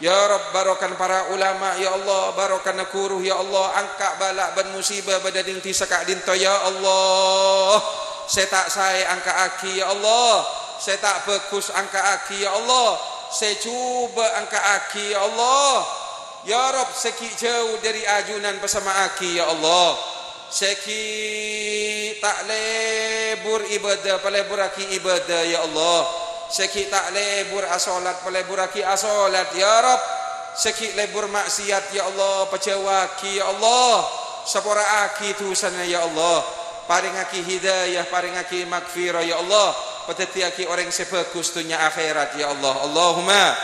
Ya Rabb, barokana para ulama, ya Allah, barokana ghuru, ya Allah, angka' bâlâ bân musibâ bâdâ neng dhisa ka'dinto, ya Allah. Sè ta' saè angka'aghi, ya Allah. Sè ta' bhâghus angka'aghi, ya Allah. Sè jhubâ' angka'aghi, ya Allah. Ya Rabb, sè ghi' jhâu dâri ajunan pasamma'aghi, ya Allah. Sè ghi' ta' lebur ibâdâ, palebburraghi ibâdâ, ya Allah. Sè ghi' ta' lebur asolat, palebburraghi asolat, ya Rabb. Sè ghi' lebur ma'siyat, ya Allah, pajhâuwâghi, ya Allah. Sapora'aghi dhusana, ya Allah. Parèngaghi hidayah, parèngaghi maghfirah, ya Allah. Padhâddhiyâghi orèng sè bhâghus dhunnya akhèrat, ya Allah. Allahumma.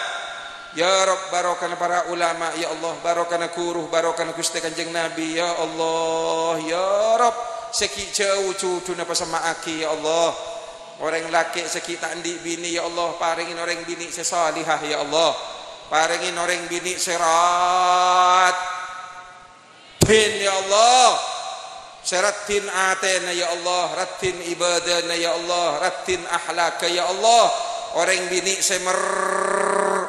Ya Rabb, barokana para ulama, ya Allah, barokana ghuru, barokana Ghustè Kanjeng Nabi, ya Allah, ya Rabb, sè ghi' jhâu jhudhuna pasamma'aghi, ya Allah. Orèng lakè' sè ghi' ta' andi' binè, ya Allah, parèngin orèng binè' sè salihah, ya Allah. Parèngin orèng binè' sè rat- Raddhin, ya Allah. Sè raddhin atèna, ya Allah. Raddhin ibâdâna, ya Allah. Raddhin akhlakka, ya Allah. Orèng binè' sè mer-,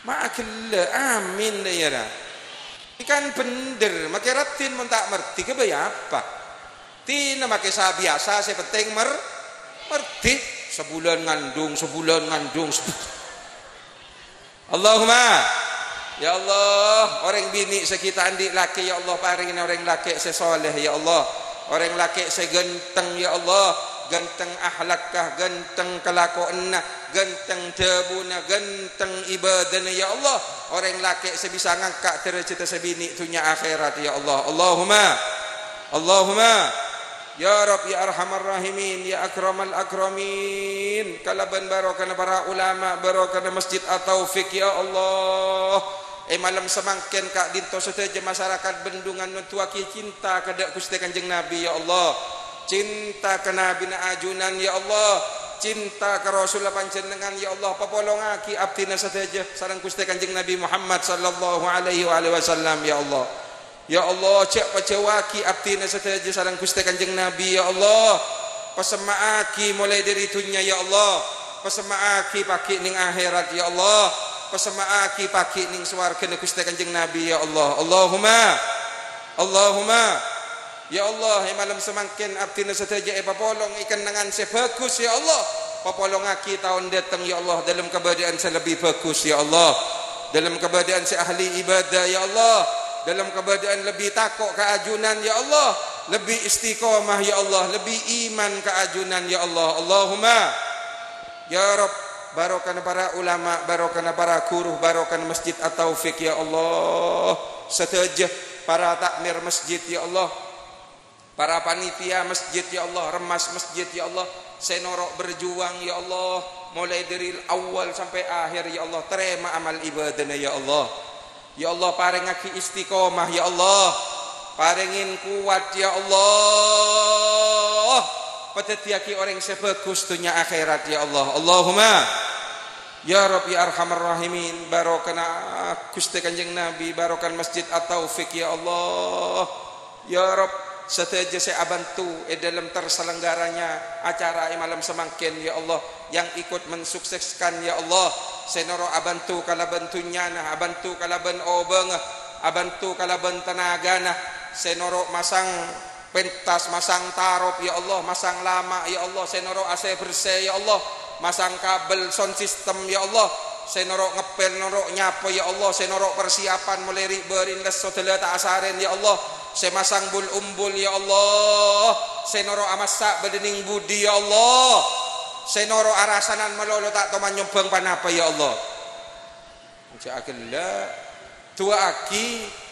ma' ghellâ', amin, ya, ra. Kan bhendher, makè raddhin mon ta' merdi, kabâjâ apa? Dina makè sabiyasa, sè penting mer-, merdi. Sabulân ngandung, sabulân ngandung, sabulân. Allahumma, ya Allah, orèng binè' sè ghi' ta' andi' lakè, ya Allah, parèngana orèng lakè' sè soleh, ya Allah. Orèng lakè' sè ghânteng, ya Allah. Ghânteng akhlakka, ghânteng kalakowanna, ghânteng dhâbuna, ghânteng ibâdâna, ya Allah. Orèng lakè' sè bisa ngangka' dârâjhâddhâ sè binè' dhunnya akhèrat, ya Allah. Allahumma, Allahumma. Ya Rabb, ya Arhamar Rahimin, ya Akramal Akramin, kalabân barokana para ulama, barokana Masjid At-Taufik, ya Allah. È malem samangkèn ka'dinto sadhâjâ masarakat Bendungan noduwâghi cinta ka dâ' Ghustè Kanjeng Nabi, ya Allah. Cinta ka Nabina ajunan, ya Allah. Cinta ka Rasul panjhennengngan, ya Allah. Papolongaghi abdhina sadhâjâ sareng Ghustè Kanjeng Nabi Muhammad sallallahu alaihi wa alihi wasallam, ya Allah. Ya Allah, jhâ' pajhâuwâghi abdhina sadhâjâ sareng Ghustè Kanjeng Nabi, ya Allah. Pasamma'aghi molaè dâri dhunnya, ya Allah. Pasamma'aghi pagghi' neng akhèrat, ya Allah. Pasamma'aghi pagghi' neng sowarghâna Ghustè Kanjeng Nabi, ya Allah. Allahumma, Allahumma. Ya Allah, è malem samangkèn abdhina sadhâjâ èpapolong è kennengngan sè bhâghus, ya Allah. Papolongaghi taon dâteng, ya Allah, dâlem kabâdâ'ân sè lebbi bhâghus, ya Allah. Dâlem kabâdâ'ân sè ahli ibâdâ, ya Allah. Dâlem kabâdâ'ân lebbi tako' ka ajunan, ya Allah. Lebbi istiqomah, ya Allah. Lebbi iman ka ajunan, ya Allah. Allahumma. Ya Rabb, barokana para ulama, barokana para ghuru, barokana Masjid At-Taufik, ya Allah. Sadhâjâ para takmir masjid, ya Allah. Para panitia masjid, ya Allah, remmas masjid, ya Allah, sè noro' berjuang, ya Allah, molaè dâri awwal sampè' akhèr, ya Allah, tarèma amal ibâdâna, ya Allah. Ya Allah, parèngaghi istiqomah, ya Allah. Parèngin kowat, ya Allah. Padhâddhiyâghi orèng sè bhâghus dhunnya akhèrat, ya Allah. Allahumma. Ya Rabb, ya Arhamar Rahimin, barokana Ghustè Kanjeng Nabi, barokana Masjid At-Taufik, ya Allah. Ya Rabb, sadhâjâ sè abhânto è dâlem terselenggaranya acara è malem samangkèn, ya Allah, yang ikut mensukseskan, ya Allah, sè noro' abhânto kalabân dhunnyana, abhânto kalabân obângnga, abhânto kalabân tanagana, sè noro' masang Pentas masang tarop, ya Allah, masang lama', ya Allah, sè noro' A C bersè, ya Allah, masang kabel sound system, ya Allah, sè noro' ngepel, noro' nyapa, ya Allah, sè noro' persiapan molaè ri'-bâri'na lesso dâlâ ta' asarèn, ya Allah, sè masang bul-ombul, ya Allah, sè noro' amassa' bâdâ nèng budi, ya Allah, sè noro' arasanan malolo ta' toman nyombhâng ponapa, ya Allah. Jhâ' aghellâ'. Du'aaghi.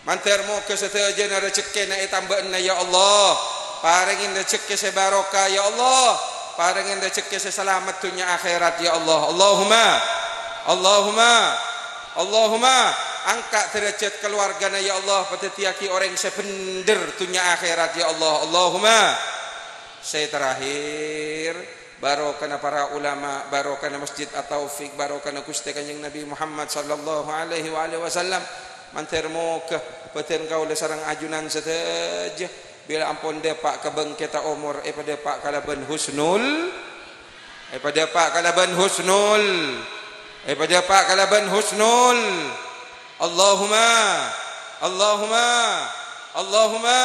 Mandhâr moghâ sadhâjâna rejhekkèna ètambâ'âna, ya Allah. Parèngè rejhekkè sè barokah, ya Allah. Parèngè rejhekkè sè salamet dhunnya akhèrat, ya Allah. Allahumma. Allahumma. Allahumma. Angka' dârâjhât kalowarghâna, ya Allah. Padhâddhiyâghi orèng sè bhendher dhunnya akhèrat, ya Allah. Allahumma. Sè terakhir, barokana para ulama, barokana Masjid At-Taufik, barokana Ghustè Kanjeng Nabi Muhammad sallallahu alaihi wa alihi wasallam. Mandhâr moghâ bhâdhân kaulâ sareng ajunan sadhâjâ bilâ ampon dâpa' ka bângkèdhâ omor èpadâpa' kalabân husnul, èpadâpa' kalabân husnul, èpadâpa' kalabân husnul. Allahumma, Allahumma, Allahumma.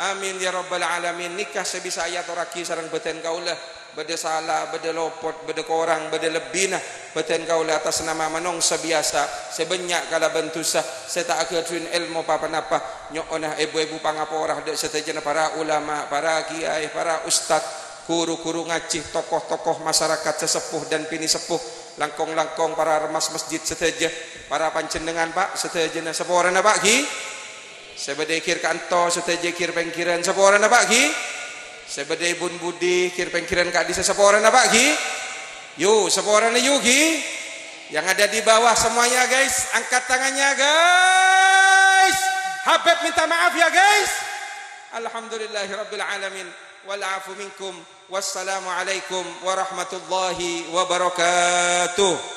Amin ya rabbal alamin. Nèka sè bisa èyatorraghi sareng bhâdhân kaulâ. Bâdâ sala, bâdâ lopot, bâdâ korang, bâdâ lebbina. Bhâdhân kaulâ atas nama manongsa biyasa, sè bânnya' kalabân dhusa, sè ta' aghâdhuwin èlmo pa-ponapa. Nyo'ona èbhu-èbhu pangapora dâ' sadhâjâna para ulama, para kiyaè, para ustad, ghuru-ghuru ngajhi, tokoh-tokoh masyarakat sè seppo dan pinisepo, langkong-langkong para remmas masjid sadhâjâ, para panjhennengngan, Pa', sadhâjâna saporana, Pa', ghi? Sè bâdâ è kèr ka'anto, sadhâjâ kèr-pèngkèran, saporana, Pa', ghi? Sè bâdâ è bun budi, kèr-pèngkèran ka'dissa', saporana, Pa', ghi? Yu, saporana, yu, ghi? Yang ada di bawah semuanya, guys, angkat tangannya, guys. Habib minta maaf ya, guys. Alhamdulillahirabbil alamin. Wal afu minkum. Wassalamualaikum warahmatullahi wabarakatuh.